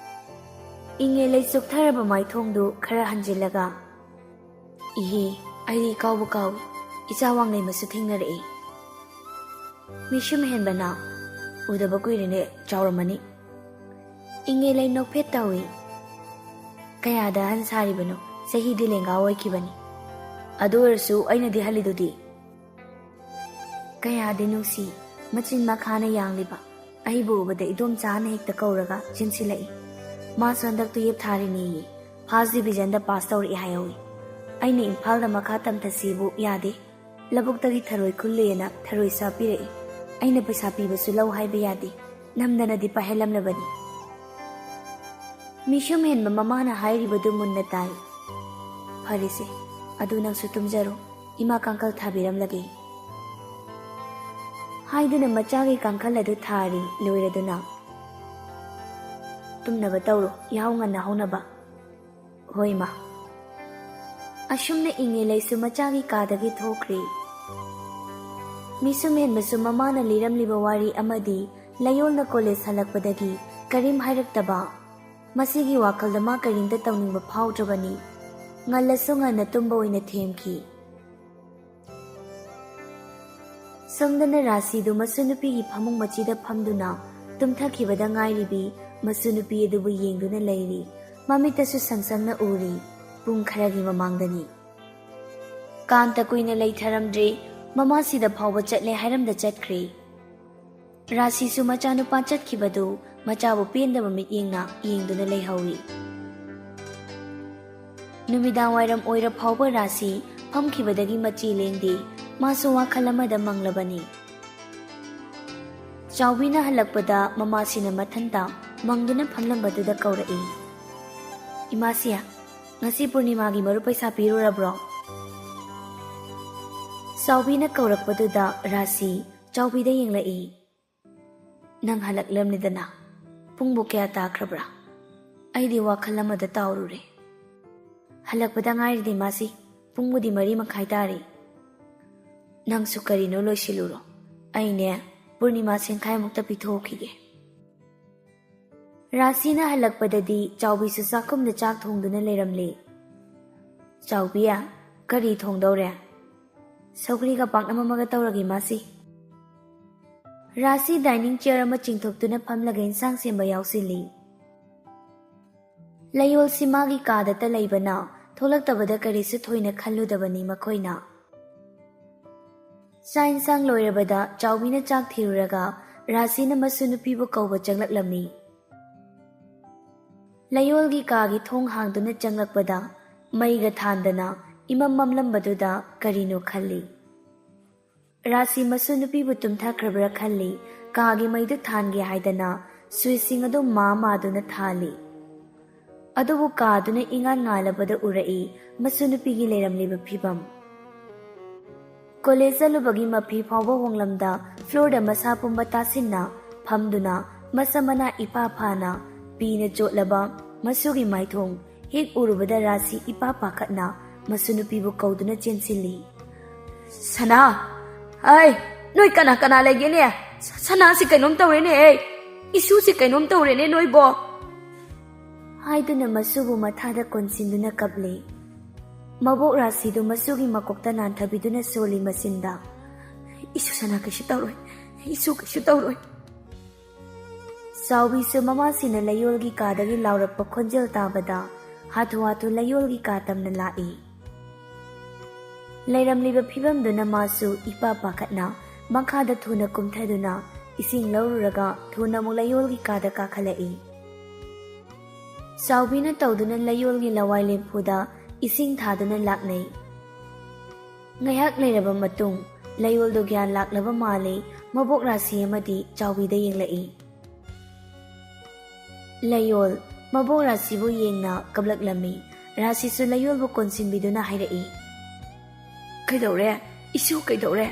ꯏꯉꯦꯂꯩ ꯆꯣꯛꯊꯔꯕ ꯃꯥꯏꯊꯣꯡꯗꯨ ꯈꯔ ꯍꯟꯖꯤꯜꯂꯒ, "ꯏꯍꯦ, ꯑꯩꯗꯤ ꯀꯥꯎꯕꯨ ꯀꯥꯎꯏ, ꯏꯆꯥ ꯋꯥꯡꯂꯩꯃꯁꯨ ꯊꯦꯡꯅꯔꯛꯏ꯫" ꯃꯤꯁꯨꯝ ꯍꯦꯟꯕꯅ, "ꯎꯗꯕ ꯀꯨꯏꯔꯦꯅꯦ, ꯆꯥꯎꯔꯝꯃꯅꯤ꯫" ꯏꯉꯦꯂꯩ ꯅꯣꯛꯐꯦꯠ ꯇꯧꯏ꯫ "ꯀꯌꯥꯗ ꯑꯍꯟ ꯁꯥꯔꯤꯕꯅꯣ? ꯆꯍꯤꯗꯤ ꯂꯦꯡꯒꯥ ꯑꯣꯏꯈꯤꯕꯅꯤ꯫ ꯑꯗꯨ ꯑꯣꯏꯔꯁꯨ ꯑꯩꯅꯗꯤ ꯍꯜꯂꯤꯗꯨꯗꯤ꯫" ꯀꯌꯥꯗꯤ ꯅꯨꯡꯁꯤ, ꯃꯆꯤꯟ ꯃꯈꯥꯅ ꯌꯥꯡꯂꯤꯕ꯫ ꯑꯩꯕꯨ ꯎꯕꯗ ꯏꯗꯣꯝꯆꯥꯅ ꯍꯦꯛꯇ ꯀꯧꯔꯒ ꯆꯦꯟꯁꯤꯜꯂꯛꯏ꯫ ꯃꯥꯁꯨ ꯍꯟꯗꯛ ꯇꯨꯌꯦꯞ ꯊꯥꯔꯤꯅꯦꯌꯦ꯫ ꯐꯥꯔꯁ ꯗꯤꯕꯤꯖꯟꯗ ꯄꯥꯁ ꯇꯧꯔꯛꯏ ꯍꯥꯏꯍꯧꯏ꯫ ꯑꯩꯅ ꯏꯝꯐꯥꯜꯗ ꯃꯈꯥ ꯇꯝꯊꯁꯤꯕꯨ ꯌꯥꯗꯦ꯫ ꯂꯧꯕꯨꯛꯇꯒꯤ ꯊꯔꯣꯏ ꯈꯨꯜꯂꯦꯅ ꯊꯔꯣꯏ ꯆꯥ ꯄꯤꯔꯛꯏ꯫ ꯑꯩꯅ ꯄꯩꯁꯥ ꯄꯤꯕꯁꯨ ꯂꯧ ꯍꯥꯏꯕ ꯌꯥꯗꯦ꯫ ꯅꯝꯗꯅꯗꯤ ꯄꯥꯏꯍꯜꯂꯝꯂꯕꯅꯤ꯫ ꯃꯤꯁꯨꯝ ꯍꯦꯟꯕ ꯃꯃꯥꯅ ꯍꯥꯏꯔꯤꯕꯗꯨ ꯃꯨꯟꯅ ꯇꯥꯏ꯫ "ꯐꯔꯦꯁꯦ, ꯑꯗꯨ ꯅꯪꯁꯨ ꯇꯨꯝꯖꯔꯣ꯫ ꯏꯃꯥ ꯀꯥꯡꯈꯜ ꯊꯥꯕꯤꯔꯝꯂꯒꯦ꯫" ꯍꯥꯏꯗꯨꯅ ꯃꯆꯥꯒꯤ ꯀꯥꯡꯈꯜ ꯑꯗꯨ ꯊꯥꯔꯤ꯫ ꯂꯣꯏꯔꯗꯨꯅ, "ꯇꯨꯝꯅꯕ ꯇꯧꯔꯣ, ꯌꯥꯍꯧ ꯉꯟꯅ ꯍꯧꯅꯕ꯫" "ꯍꯣꯏ, ꯏꯃꯥ꯫" ꯑꯁꯨꯝꯅ ꯏꯉꯦꯂꯩꯁꯨ ꯃꯆꯥꯒꯤ ꯀꯥꯗꯒꯤ ꯊꯣꯛꯈ꯭ꯔꯦ꯫ ꯃꯤꯁꯨꯝ ꯍꯦꯟꯕꯁꯨ ꯃꯃꯥꯅ ꯂꯤꯔꯝꯂꯤꯕ ꯋꯥꯔꯤ ꯑꯃꯗꯤ ꯂꯌꯣꯜꯅ ꯀꯣꯂꯦꯖ ꯍꯜꯂꯛꯄꯗꯒꯤ ꯀꯔꯤꯝ ꯍꯥꯏꯔꯛꯇꯕ, ꯃꯁꯤꯒꯤ ꯋꯥꯈꯜꯗ ꯃꯥ ꯀꯔꯤꯝꯇ ꯇꯧꯅꯤꯡꯕ ꯐꯥꯎꯗ꯭ꯔꯕꯅꯤ꯫ ꯉꯜꯂꯁꯨ ꯉꯟꯅ ꯇꯨꯝꯕ ꯑꯣꯏꯅ ꯊꯦꯝꯈꯤ꯫ ꯁꯣꯝꯗꯅ ꯔꯥꯁꯤꯗꯨ ꯃꯁꯨ ꯅꯨꯄꯤꯒꯤ ꯐꯃꯨꯡ ꯃꯆꯤꯗ ꯐꯝꯗꯨꯅ ꯇꯨꯝꯊꯈꯤꯕꯗ ꯉꯥꯏꯔꯤꯕꯤ ꯃꯁꯨ ꯅꯨꯄꯤ ꯑꯗꯨꯕꯨ ꯌꯦꯡꯗꯨꯅ ꯂꯩꯔꯤ꯫ ꯃꯃꯤꯠꯇꯁꯨ ꯁꯪ ꯁꯪꯅ ꯎꯔꯤ꯫ ꯄꯨꯡ ꯈꯔꯒꯤ ꯃꯃꯥꯡꯗꯅꯤ꯫ ꯀꯥꯟꯇ ꯀꯨꯏꯅ ꯂꯩꯊꯔꯝꯗ꯭ꯔꯦ꯫ ꯃꯃꯥꯁꯤꯗ ꯐꯥꯎꯕ ꯆꯠꯂꯦ ꯍꯥꯏꯔꯝꯗ ꯆꯠꯈ꯭ꯔꯦ꯫ ꯔꯥꯁꯤꯁꯨ ꯃꯆꯥꯅꯨꯄꯥ ꯆꯠꯈꯤꯕꯗꯨ ꯃꯆꯥꯕꯨ ꯄꯦꯟꯗꯕ ꯃꯤꯠꯌꯦꯡꯅ ꯌꯦꯡꯗꯨꯅ ꯂꯩꯍꯧꯏ꯫ ꯅꯨꯃꯤꯗꯥꯡ ꯋꯥꯏꯔꯝ ꯑꯣꯏꯔ ꯐꯥꯎꯕ ꯔꯥꯁꯤ ꯐꯝꯈꯤꯕꯗꯒꯤ ꯃꯆꯤ ꯂꯦꯡꯗꯦ꯫ ꯃꯥꯁꯨ ꯋꯥꯈꯜ ꯑꯃꯗ ꯃꯪꯂꯕꯅꯤ꯫ ꯆꯥꯎꯕꯤꯅ ꯍꯜꯂꯛꯄꯗ ꯃꯃꯥꯁꯤꯅ ꯃꯊꯟꯇ ꯃꯪꯗꯨꯅ ꯐꯝꯂꯝꯕꯗꯨꯗ ꯀꯧꯔꯛꯏ, "ꯏꯃꯥꯁꯤ, ꯉꯁꯤ ꯄꯨꯔꯅꯤꯃꯥꯒꯤ ꯃꯔꯨꯞ ꯄꯩꯁꯥ ꯄꯤꯔꯨꯔꯕ꯭ꯔꯣ?" ꯆꯥꯎꯕꯤꯅ ꯀꯧꯔꯛꯄꯗꯨꯗ ꯔꯥꯁꯤ ꯆꯥꯎꯕꯤꯗ ꯌꯦꯡꯂꯛꯏ꯫ "ꯅꯪ ꯍꯜꯂꯛꯂꯝꯂꯦꯗꯅ꯫ ꯄꯨꯡꯕꯨ ꯀꯌꯥ ꯇꯥꯈ꯭ꯔꯕ꯭ꯔꯥ? ꯑꯩꯗꯤ ꯋꯥꯈꯜ ꯑꯃꯗ ꯇꯥꯎꯔꯨꯔꯦ꯫" "ꯍꯜꯂꯛꯄꯗ ꯉꯥꯏꯔꯤꯗꯤ ꯃꯥꯁꯤ, ꯄꯨꯡꯕꯨꯗꯤ ꯃꯔꯤ ꯃꯈꯥꯏ ꯇꯥꯔꯦ꯫" "ꯅꯪꯁꯨ ꯀꯔꯤꯅꯣ ꯂꯣꯏꯁꯤꯜꯂꯨꯔꯣ, ꯑꯩꯅꯦ ꯄꯨꯔꯅꯤꯃꯥ ꯁꯦꯡꯈꯥꯏꯃꯨꯛꯇ ꯄꯤꯊꯣꯛꯈꯤꯒꯦ꯫" ꯔꯥꯁꯤꯅ ꯍꯜꯂꯛꯄꯗꯗꯤ ꯆꯥꯎꯕꯤꯁꯨ ꯆꯥꯛꯈꯨꯝꯗ ꯆꯥꯛ ꯊꯣꯡꯗꯨꯅ ꯂꯩꯔꯝꯂꯦ꯫ "ꯆꯥꯎꯕꯤ, ꯀꯔꯤ ꯊꯣꯡꯗꯧꯔꯦ?" "ꯁꯧꯒ꯭ꯔꯤꯒ ꯄꯥꯛꯅꯝ ꯑꯃꯒ ꯇꯧꯔꯒꯦ ꯃꯥꯁꯤ꯫" ꯔꯥꯁꯤ ꯗꯥꯏꯅꯤꯡ ꯆꯤꯌꯔ ꯑꯃ ꯆꯤꯡꯊꯣꯛꯇꯨꯅ ꯐꯝꯂꯒ ꯏꯟꯁꯥꯡ ꯁꯦꯝꯕ ꯌꯥꯎꯁꯤꯜꯂꯤ꯫ ꯂꯌꯣꯜꯁꯤ ꯃꯥꯒꯤ ꯀꯥꯗꯇ ꯂꯩꯕꯅ ꯊꯣꯛꯂꯛꯇꯕꯗ ꯀꯔꯤꯁꯨ ꯊꯣꯏꯅ ꯈꯜꯂꯨꯗꯕꯅꯤ ꯃꯈꯣꯏꯅ꯫ ꯆꯥꯛ ꯏꯟꯁꯥꯡ ꯂꯣꯏꯔꯕꯗ ꯆꯥꯎꯕꯤꯅ ꯆꯥꯛ ꯊꯤꯔꯨꯔꯒ ꯔꯥꯁꯤꯅ ꯃꯁꯨ ꯅꯨꯄꯤꯕꯨ ꯀꯧꯕ ꯆꯪꯂꯛꯂꯝꯃꯤ꯫ ꯂꯌꯣꯜꯒꯤ ꯀꯥꯒꯤ ꯊꯣꯡ ꯍꯥꯡꯗꯨꯅ ꯆꯪꯂꯛꯄꯗ ꯃꯩꯒ ꯊꯥꯟꯗꯅ ꯏꯃꯝ ꯃꯝꯂꯝꯕꯗꯨꯗ ꯀꯔꯤꯅꯣ ꯈꯜꯂꯤ꯫ ꯔꯥꯁꯤ ꯃꯁꯨ ꯅꯨꯄꯤꯕꯨ ꯇꯨꯝꯊꯈ꯭ꯔꯕ꯭ꯔꯥ ꯈꯜꯂꯤ꯫ ꯀꯥꯒꯤ ꯃꯩꯗꯨ ꯊꯥꯟꯒꯦ ꯍꯥꯏꯗꯅ ꯁ꯭ꯋꯤꯆꯁꯤꯡ ꯑꯗꯨ ꯃꯥ ꯃꯥꯗꯨꯅ ꯊꯥꯜꯂꯤ꯫ ꯑꯗꯨꯕꯨ ꯀꯥꯗꯨꯅ ꯏꯉꯥꯟ ꯉꯥꯜꯂꯕꯗ ꯎꯔꯛꯏ ꯃꯁꯨ ꯅꯨꯄꯤꯒꯤ ꯂꯩꯔꯝꯂꯤꯕ ꯐꯤꯕꯝ꯫ ꯀꯣꯂꯦꯖ ꯆꯠꯂꯨꯕꯒꯤ ꯃꯐꯤ ꯐꯥꯎꯕ ꯍꯣꯡꯂꯝꯗ ꯐ꯭ꯂꯣꯔꯗ ꯃꯁꯥ ꯄꯨꯝꯕ ꯇꯥꯁꯤꯟꯅ ꯐꯝꯗꯨꯅ ꯃꯁꯝ ꯃꯅꯥ ꯏꯐꯥ ꯐꯥꯅ ꯄꯤꯅ ꯆꯣꯠꯂꯕ ꯃꯁꯨꯒꯤ ꯃꯥꯏꯊꯣꯡ ꯍꯦꯛ ꯎꯔꯨꯕꯗ ꯔꯥꯁꯤ ꯏꯄꯥ ꯄꯥꯈꯠꯅ ꯃꯁꯨ ꯅꯨꯄꯤꯕꯨ ꯀꯧꯗꯨꯅ ꯆꯦꯟꯁꯤꯜꯂꯤ꯫ "ꯁꯅꯥ! ꯑꯩ! ꯅꯣꯏ ꯀꯅꯥ ꯀꯅꯥ ꯂꯩꯒꯦꯅꯦ? ꯁ-, ꯁꯅꯥꯁꯤ ꯀꯩꯅꯣꯝ ꯇꯧꯔꯦꯅꯦ ꯑꯩ! ꯏꯁꯨꯁꯤ ꯀꯩꯅꯣꯝ ꯇꯧꯔꯦꯅꯦ ꯅꯣꯏꯕꯣ!" ꯍꯥꯏꯗꯨꯅ ꯃꯁꯨꯕꯨ ꯃꯊꯥꯗ ꯀꯣꯟꯁꯤꯟꯗꯨꯅ ꯀꯞꯂꯤ꯫ ꯃꯕꯣꯛ ꯔꯥꯁꯤꯗꯨ ꯃꯁꯨꯒꯤ ꯃꯀꯣꯛꯇ ꯅꯥꯟꯊꯕꯤꯗꯨꯅ ꯁꯣꯜꯂꯤ ꯃꯆꯤꯟꯗ, "ꯏꯁꯨ ꯁꯅꯥ ꯀꯩꯁꯨ ꯇꯧꯔꯣꯏ, ꯏꯁꯨ ꯀꯩꯁꯨ ꯇꯧꯔꯣꯏ"꯫ ꯆꯥꯎꯕꯤꯁꯨ ꯃꯃꯥꯁꯤꯅ ꯂꯌꯣꯜꯒꯤ ꯀꯥꯗꯒꯤ ꯂꯥꯎꯔꯛꯄ ꯈꯣꯟꯖꯦꯜ ꯇꯥꯕꯗ ꯍꯥꯊꯨ ꯍꯥꯊꯨ ꯂꯌꯣꯜꯒꯤ ꯀꯥ ꯇꯝꯅ ꯂꯥꯛꯏ꯫ ꯂꯩꯔꯝꯂꯤꯕ ꯐꯤꯕꯝꯗꯨꯅ ꯃꯥꯁꯨ ꯏꯄꯥ ꯄꯥꯈꯠꯅ ꯃꯈꯥꯗ ꯊꯨꯅ ꯀꯨꯝꯊꯗꯨꯅ ꯏꯁꯤꯡ ꯂꯧꯔꯨꯔꯒ ꯊꯨꯅ ꯑꯃꯨꯛ ꯂꯌꯣꯜꯒꯤ ꯀꯥꯗ ꯀꯥꯈꯠꯂꯛꯏ꯫ ꯆꯥꯎꯕꯤꯅ ꯇꯧꯗꯨꯅ ꯂꯌꯣꯜꯒꯤ ꯂꯋꯥꯏ ꯂꯦꯝꯐꯨꯗ ꯏꯁꯤꯡ ꯊꯥꯗꯨꯅ ꯂꯥꯛꯅꯩ꯫ ꯉꯥꯏꯍꯥꯛ ꯂꯩꯔꯕ ꯃꯇꯨꯡ ꯂꯌꯣꯜꯗꯨ ꯒ꯭ꯌꯥꯟ ꯂꯥꯛꯂꯕ ꯃꯥꯜꯂꯤ꯫ ꯃꯕꯣꯛ ꯔꯥꯁꯤ ꯑꯃꯗꯤ ꯆꯥꯎꯕꯤꯗ ꯌꯦꯡꯂꯛꯏ꯫ ꯂꯌꯣꯜ ꯃꯕꯣꯛ ꯔꯥꯁꯤꯕꯨ ꯌꯦꯡꯅ ꯀꯞꯂꯛꯂꯝꯃꯤ꯫ ꯔꯥꯁꯤꯁꯨ ꯂꯌꯣꯜꯕꯨ ꯀꯣꯟꯁꯤꯟꯕꯤꯗꯨꯅ ꯍꯥꯏꯔꯛꯏ, "ꯀꯩꯗꯧꯔꯦ? ꯏꯁꯨ ꯀꯩꯗꯧꯔꯦ?"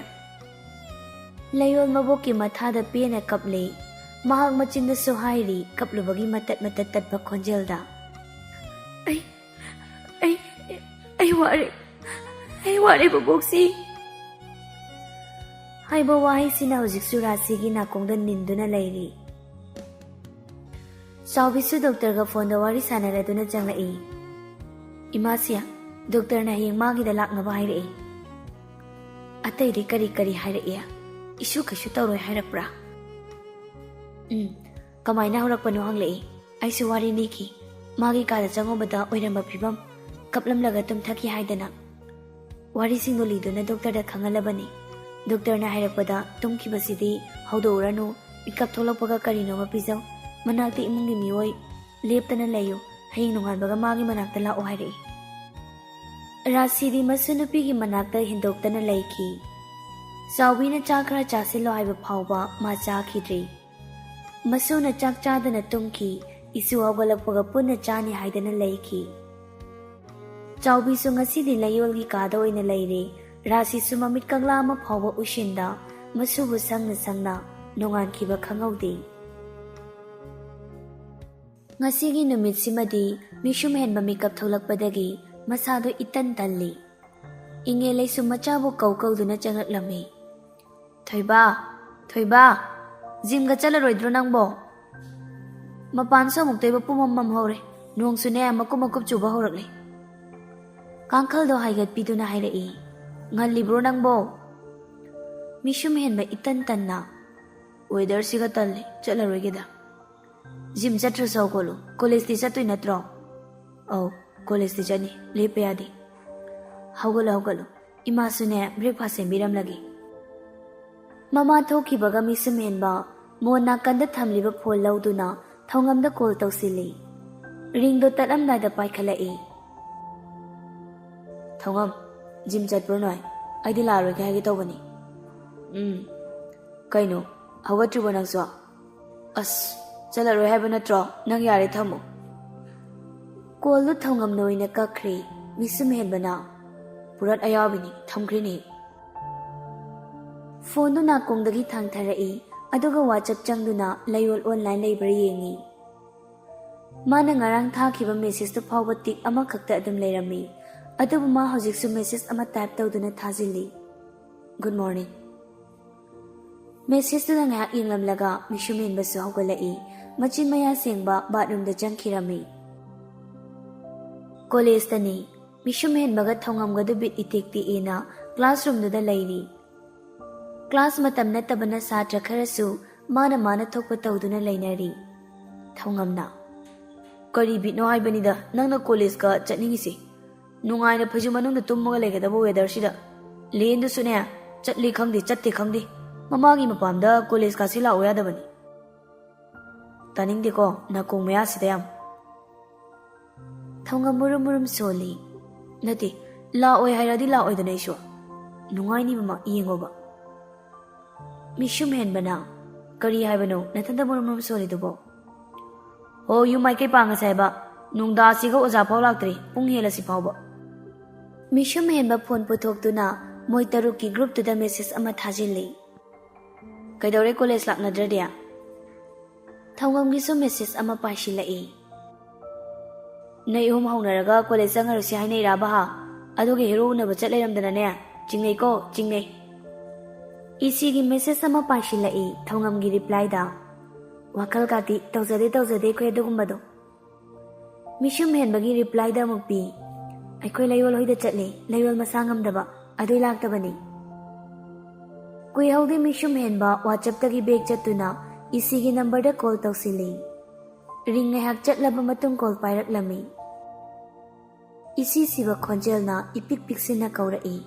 ꯂꯌꯣꯜ ꯃꯕꯣꯛꯀꯤ ꯃꯊꯥꯗ ꯄꯦꯟꯅ ꯀꯞꯂꯤ꯫ ꯃꯍꯥꯛ ꯃꯆꯤꯟꯗꯁꯨ ꯍꯥꯏꯔꯤ ꯀꯞꯂꯨꯕꯒꯤ ꯃꯇꯠ ꯃꯇꯠ ꯇꯠꯄ ꯈꯣꯟꯖꯦꯜꯗ, "ꯑꯩ, ꯑꯩ, ꯑꯩ ꯋꯥꯔꯦ, ꯑꯩ ꯋꯥꯔꯦ ꯕꯕꯣꯛꯁꯤ" ꯍꯥꯏꯕ ꯋꯥꯍꯩꯁꯤꯅ ꯍꯧꯖꯤꯛꯁꯨ ꯔꯥꯁꯤꯒꯤ ꯅꯥꯀꯣꯡꯗ ꯅꯤꯟꯗꯨꯅ ꯂꯩꯔꯤ꯫ ꯆꯥꯎꯕꯤꯁꯨ ꯗꯣꯛꯇꯔꯒ ꯐꯣꯟꯗ ꯋꯥꯔꯤ ꯁꯥꯟꯅꯔꯗꯨꯅ ꯆꯪꯂꯛꯏ꯫ "ꯏꯃꯥꯁꯤ, ꯗꯣꯛꯇꯔꯅ ꯍꯌꯦꯡ ꯃꯥꯒꯤꯗ ꯂꯥꯛꯅꯕ ꯍꯥꯏꯔꯛꯏ꯫ ꯑꯇꯩꯗꯤ ꯀꯔꯤ ꯀꯔꯤ ꯍꯥꯏꯔꯛꯏ? ꯏꯁꯨ ꯀꯩꯁꯨ ꯇꯧꯔꯣꯏ ꯍꯥꯏꯔꯛꯄ꯭ꯔꯥ?" "ꯎꯝ, ꯀꯃꯥꯏꯅ ꯍꯧꯔꯛꯄꯅꯣ ꯍꯪꯂꯛꯏ꯫ ꯑꯩꯁꯨ ꯋꯥꯔꯤ ꯂꯤꯈꯤ꯫ ꯃꯥꯒꯤ ꯀꯥꯗ ꯆꯪꯉꯨꯕꯗ ꯑꯣꯏꯔꯝꯕ ꯐꯤꯕꯝ, ꯀꯞꯂꯝꯂꯒ ꯇꯨꯝꯊꯈꯤ ꯍꯥꯏꯗꯅ꯫ ꯋꯥꯔꯤꯁꯤꯡꯗꯣ ꯂꯤꯗꯨꯅ ꯗꯣꯛꯇꯔꯗ ꯈꯪꯍꯜꯂꯕꯅꯤ꯫ ꯗꯣꯛꯇꯔꯅ ꯍꯥꯏꯔꯛꯄꯗ ꯇꯨꯝꯈꯤꯕꯁꯤꯗꯤ ꯍꯧꯗꯣꯛꯎꯔꯅꯨ, ꯃꯤꯀꯞ ꯊꯣꯛꯂꯛꯄꯒ ꯀꯔꯤꯅꯣꯃ ꯄꯤꯖꯧ, ꯃꯅꯥꯛꯇ ꯏꯃꯨꯡꯒꯤ ꯃꯤꯑꯣꯏ ꯂꯦꯞꯇꯅ ꯂꯩꯌꯨ, ꯍꯌꯦꯡ ꯅꯣꯡꯉꯥꯟꯕꯒ ꯃꯥꯒꯤ ꯃꯅꯥꯛꯇ ꯂꯥꯛꯑꯣ ꯍꯥꯏꯔꯛꯏ꯫ ꯔꯥꯁꯤꯗꯤ ꯃꯁꯨ ꯅꯨꯄꯤꯒꯤ ꯃꯅꯥꯛꯇ ꯍꯦꯟꯗꯣꯛꯇꯅ ꯂꯩꯈꯤ꯫ ꯆꯥꯎꯕꯤꯅ ꯆꯥꯛ ꯈꯔ ꯆꯥꯁꯤꯜꯂꯣ ꯍꯥꯏꯕ ꯐꯥꯎꯕ ꯃꯥ ꯆꯥꯈꯤꯗ꯭ꯔꯤ꯫ ꯃꯁꯨꯅ ꯆꯥꯛ ꯆꯥꯗꯅ ꯇꯨꯝꯈꯤ꯫ ꯏꯁꯨ ꯍꯧꯒꯠꯂꯛꯄꯒ ꯄꯨꯟꯅ ꯆꯥꯅꯤ ꯍꯥꯏꯗꯅ ꯂꯩꯈꯤ꯫ ꯆꯥꯎꯕꯤꯁꯨ ꯉꯁꯤꯗꯤ ꯂꯩꯌꯣꯜꯒꯤ ꯀꯥꯗ ꯑꯣꯏꯅ ꯂꯩꯔꯦ꯫ ꯔꯥꯁꯤꯁꯨ ꯃꯃꯤꯠ ꯀꯛꯂꯥ ꯑꯃ ꯐꯥꯎꯕ ꯎꯏꯁꯤꯟꯗ ꯃꯁꯨꯕꯨ ꯁꯪꯅ ꯁꯪꯅ ꯅꯣꯡꯉꯥꯟꯈꯤꯕ ꯈꯪꯍꯧꯗꯦ꯫ ꯉꯁꯤꯒꯤ ꯅꯨꯃꯤꯠꯁꯤꯃꯗꯤ ꯃꯤꯁꯨꯝ ꯍꯦꯟꯕ ꯃꯤꯀꯞ ꯊꯣꯛꯂꯛꯄꯗꯒꯤ ꯃꯁꯥꯗꯨ ꯏꯇꯟ ꯇꯜꯂꯤ꯫ ꯏꯉꯦ ꯂꯩꯁꯨꯝ ꯃꯆꯥꯕꯨ ꯀꯧ ꯀꯧꯗꯨꯅ ꯆꯪꯂꯛꯂꯝꯃꯤ꯫ "ꯊꯣꯏꯕ, ꯊꯣꯏꯕ, ꯖꯤꯝꯒ ꯆꯠꯂꯔꯣꯏꯗ꯭ꯔꯣ ꯅꯪꯕꯣ? ꯃꯄꯥꯟꯁꯨ ꯑꯃꯨꯛꯇꯣꯏꯕ ꯄꯨꯝꯃꯝ ꯃꯝꯍꯧꯔꯦ꯫ ꯅꯣꯡꯁꯨꯅꯦ ꯃꯀꯨꯞ ꯃꯀꯨꯞ ꯆꯨꯕ ꯍꯧꯔꯛꯂꯦ꯫" ꯀꯥꯡꯈꯜꯗꯣ ꯍꯥꯏꯒꯠꯄꯤꯗꯨꯅ ꯍꯥꯏꯔꯛꯏ꯫ "ꯉꯜꯂꯤꯕ꯭ꯔꯣ ꯅꯪꯕꯣ?" ꯃꯤꯁꯨꯝ ꯍꯦꯟꯕ ꯏꯇꯟ ꯇꯟꯅ, "ꯋꯦꯗꯔꯁꯤꯒ ꯇꯜꯂꯤ, ꯆꯠꯂꯔꯣꯏꯒꯦꯗ꯫" "ꯖꯤꯝ ꯆꯠꯇ꯭ꯔꯁꯨ ꯍꯧꯒꯠꯂꯨ, ꯀꯣꯂꯦꯖꯇꯤ ꯆꯠꯇꯣꯏ ꯅꯠꯇ꯭ꯔꯣ?" "ꯑꯧ, ꯀꯣꯂꯦꯖꯇꯤ ꯆꯠꯅꯤ, ꯂꯦꯞꯄ ꯌꯥꯗꯦ꯫" "ꯍꯧꯒꯠꯂꯨ, ꯍꯧꯒꯠꯂꯨ, ꯏꯃꯥꯁꯨꯅꯦ ꯕ꯭ꯔꯦꯛꯐꯥꯁ ꯁꯦꯝꯕꯤꯔꯝꯂꯒꯦ꯫" ꯃꯃꯥ ꯊꯣꯛꯈꯤꯕꯒ ꯃꯤꯁꯨꯝ ꯍꯦꯟꯕ ꯃꯣꯟ ꯅꯥꯀꯟꯗ ꯊꯝꯂꯤꯕ ꯐꯣꯟ ꯂꯧꯗꯨꯅ ꯊꯧꯉꯝꯗ ꯀꯣꯜ ꯇꯧꯁꯤꯜꯂꯤ꯫ ꯔꯤꯡꯗꯣ ꯇꯠꯂꯝꯗꯥꯏꯗ ꯄꯥꯏꯈꯠꯂꯛꯏ꯫ "ꯊꯧꯉꯝ, ꯖꯤꯝ ꯆꯠꯄ꯭ꯔꯣ ꯅꯣꯏ? ꯑꯩꯗꯤ ꯂꯥꯛꯑꯔꯣꯏꯒꯦ ꯍꯥꯏꯒꯦ ꯇꯧꯕꯅꯤ꯫" "ꯎꯝ, ꯀꯩꯅꯣ, ꯍꯧꯒꯠꯇ꯭ꯔꯤꯕꯣ ꯅꯪꯁꯨ?" "ꯑꯁ, ꯆꯠꯂꯔꯣꯏ ꯍꯥꯏꯕ ꯅꯠꯇ꯭ꯔꯣ? ꯅꯪ ꯌꯥꯔꯦ, ꯊꯝꯃꯣ꯫" ꯀꯣꯜꯗꯨ ꯊꯧꯉꯝꯅ ꯑꯣꯏꯅ ꯀꯛꯈ꯭ꯔꯦ꯫ ꯃꯤꯁꯨꯝ ꯍꯦꯟꯕꯅ, "ꯄꯨꯔꯥ ꯑꯌꯥꯕꯤꯅꯤ, ꯊꯝꯈ꯭ꯔꯦꯅꯦ꯫" ꯐꯣꯟꯗꯨ ꯅꯥꯀꯣꯡꯗꯒꯤ ꯊꯥꯡꯊꯔꯛꯏ, ꯑꯗꯨꯒ WhatsApp ꯆꯪꯗꯨꯅ ꯂꯩꯌꯣꯜ online ꯂꯩꯕ꯭ꯔꯥ ꯌꯦꯡꯉꯤ꯫ ꯃꯥꯅ ꯉꯔꯥꯡ ꯊꯥꯈꯤꯕ messageꯇꯨ ꯐꯥꯎꯕ tick ꯑꯃꯈꯛꯇ ꯑꯗꯨꯝ ꯂꯩꯔꯝꯃꯤ꯫ ꯑꯗꯨꯕꯨ ꯃꯥ ꯍꯧꯖꯤꯛꯁꯨ message ꯑꯃ type ꯇꯧꯗꯨꯅ ꯊꯥꯖꯤꯜꯂꯤ꯫ "Good morning꯫" Messageꯇꯨꯗ ꯉꯥꯏꯍꯥꯛ ꯌꯦꯡꯂꯝꯂꯒ ꯃꯤꯁꯨꯝ ꯍꯦꯟꯕꯁꯨ ꯍꯧꯒꯠꯂꯛꯏ꯫ ꯃꯆꯤꯟ ꯃꯌꯥ ꯁꯦꯡꯕ bathroomꯗ ꯆꯪꯈꯤꯔꯝꯃꯤ꯫ ꯀꯣꯂꯦꯖꯇꯅꯤ꯫ ꯃꯤꯁꯨꯝ ꯍꯦꯟꯕꯒ ꯊꯧꯉꯝꯒꯗꯨ ꯕꯤꯠ ꯏꯇꯦꯛ ꯇꯦꯛꯑꯦꯅ classroomꯗꯨꯗ ꯂꯩꯔꯤ꯫ Class ꯃꯇꯝ ꯅꯠꯇꯕꯅ ꯁꯥꯇ꯭ꯔ ꯈꯔꯁꯨ ꯃꯥꯅ ꯃꯥꯅ ꯊꯣꯛꯄ ꯇꯧꯗꯨꯅ ꯂꯩꯅꯔꯤ꯫ ꯊꯧꯉꯝꯅ, ꯀꯔꯤ ꯕꯤꯠꯅꯣ ꯍꯥꯏꯕꯅꯤꯗ ꯅꯪꯅ ꯀꯣꯂꯦꯖꯀ ꯆꯠꯅꯤꯡꯉꯤꯁꯤ? ꯅꯨꯡꯉꯥꯏꯅ ꯐꯩꯖꯨꯞ ꯃꯅꯨꯡꯗ ꯇꯨꯝꯃꯒ ꯂꯩꯒꯗꯕ ꯋꯦꯗꯔꯁꯤꯗ꯫ ꯂꯦꯟꯗꯨꯁꯨꯅꯦ, ꯆꯠꯂꯤ ꯈꯪꯗꯦ, ꯆꯠꯇꯦ ꯈꯪꯗꯦ꯫ ꯃꯃꯥꯒꯤ ꯃꯄꯥꯝꯗ ꯀꯣꯂꯦꯖ ꯀꯥꯁꯦ ꯂꯥꯛꯑꯣ ꯌꯥꯗꯕꯅꯤ꯫ ꯇꯥꯅꯤꯡꯗꯦꯀꯣ, ꯅꯥꯀꯣꯡ ꯃꯌꯥꯁꯤꯗ ꯌꯥꯝ꯫ ꯊꯧꯉꯝ ꯃꯨꯔꯨꯝ ꯃꯨꯔꯨꯝ ꯁꯣꯜꯂꯤ꯫ ꯅꯠꯇꯦ, ꯂꯥꯛꯑꯣꯏ ꯍꯥꯏꯔꯗꯤ ꯂꯥꯛꯑꯣꯏꯗꯅ ꯑꯩꯁꯨ꯫ ꯅꯨꯡꯉꯥꯏꯅꯤꯕꯃ ꯌꯦꯡꯉꯣꯕ꯫ ꯃꯤꯁꯨꯝ ꯍꯦꯟꯕꯅ, ꯀꯔꯤ ꯍꯥꯏꯕꯅꯣ ꯅꯊꯟꯇ ꯃꯨꯔꯨꯝ ꯃꯨꯔꯨꯝ ꯁꯣꯜꯂꯤꯗꯨꯕꯣ? ꯍꯣ, ꯌꯨꯝ ꯃꯥꯏꯀꯩ ꯄꯥꯡꯉꯁꯦ ꯍꯥꯏꯕ꯫ ꯅꯨꯡꯗꯥꯁꯤꯒ ꯑꯣꯖꯥ ꯐꯥꯎ ꯂꯥꯛꯇ꯭ꯔꯤ, ꯄꯨꯡ ꯍꯦꯜꯂꯁꯤ ꯐꯥꯎꯕ꯫ ꯃꯤꯁꯨꯝ ꯍꯦꯟꯕ ꯐꯣꯟ ꯄꯨꯊꯣꯛꯇꯨꯅ ꯃꯣꯏ ꯇꯔꯨꯛꯀꯤ ꯒ꯭ꯔꯨꯞꯇꯨꯗ ꯃꯦꯁꯦꯖ ꯑꯃ ꯊꯥꯖꯤꯜꯂꯤ꯫ ꯀꯩꯗꯧꯔꯦ ꯀꯣꯂꯦꯖ ꯂꯥꯛꯅꯗ꯭ꯔꯗꯤ? ꯊꯧꯉꯝꯒꯤꯁꯨ ꯃꯦꯁꯦꯖ ꯑꯃ ꯄꯥꯏꯁꯤꯜꯂꯛꯏ꯫ ꯅꯣꯏ ꯑꯍꯨꯝ ꯍꯧꯅꯔꯒ ꯀꯣꯂꯦꯖ ꯆꯪꯉꯔꯣꯏꯁꯤ ꯍꯥꯏꯅꯩꯔꯥꯕ ꯍꯥ? ꯑꯗꯨꯒ ꯍꯦꯔꯣ ꯎꯅꯕ ꯆꯠ ꯂꯩꯔꯝꯗꯅꯅꯦ꯫ ꯆꯤꯡꯅꯩꯀꯣ, ꯆꯤꯡꯅꯩ꯫ ꯏꯁꯤꯒꯤ ꯃꯦꯁꯦꯖ ꯑꯃ ꯄꯥꯏꯁꯤꯜꯂꯛꯏ ꯊꯧꯉꯝꯒꯤ ꯔꯤꯄ꯭ꯂꯥꯏꯗ꯫ ꯋꯥꯈꯜ ꯀꯥꯇꯤ ꯇꯧꯖꯗꯦ, ꯇꯧꯖꯗꯦ ꯑꯩꯈꯣꯏ ꯑꯗꯨꯒꯨꯝꯕꯗꯣ꯫ ꯃꯤꯁꯨꯝ ꯍꯦꯟꯕꯒꯤ ꯔꯤꯄ꯭ꯂꯥꯏꯗ ꯑꯃꯨꯛ ꯄꯤ꯫ ꯑꯩꯈꯣꯏ ꯂꯩꯌꯣꯜ ꯍꯣꯏꯗ ꯆꯠꯂꯦ, ꯂꯩꯌꯣꯜ ꯃꯁꯥ ꯉꯝꯗꯕ, ꯑꯗꯨꯏ ꯂꯥꯛꯇꯕꯅꯤ꯫ ꯀꯨꯏꯍꯧꯗꯦ ꯃꯤꯁꯨꯝ ꯍꯦꯟꯕ ꯋꯥꯆꯞꯇꯒꯤ ꯕꯦꯛ ꯆꯠꯇꯨꯅ ꯏꯁꯤꯒꯤ ꯅꯝꯕꯔꯗ ꯀꯣꯜ ꯇꯧꯁꯤꯜꯂꯤ꯫ ꯔꯤꯡ ꯉꯥꯏꯍꯥꯛ ꯆꯠꯂꯕ ꯃꯇꯨꯡ ꯀꯣꯜ ꯄꯥꯏꯔꯛꯂꯝꯃꯤ꯫ ꯏꯁꯤ ꯁꯤꯕ ꯈꯣꯟꯖꯦꯜꯅ ꯏꯄꯤꯛ ꯄꯤꯛꯁꯤꯟꯅ ꯀꯧꯔꯛꯏ꯫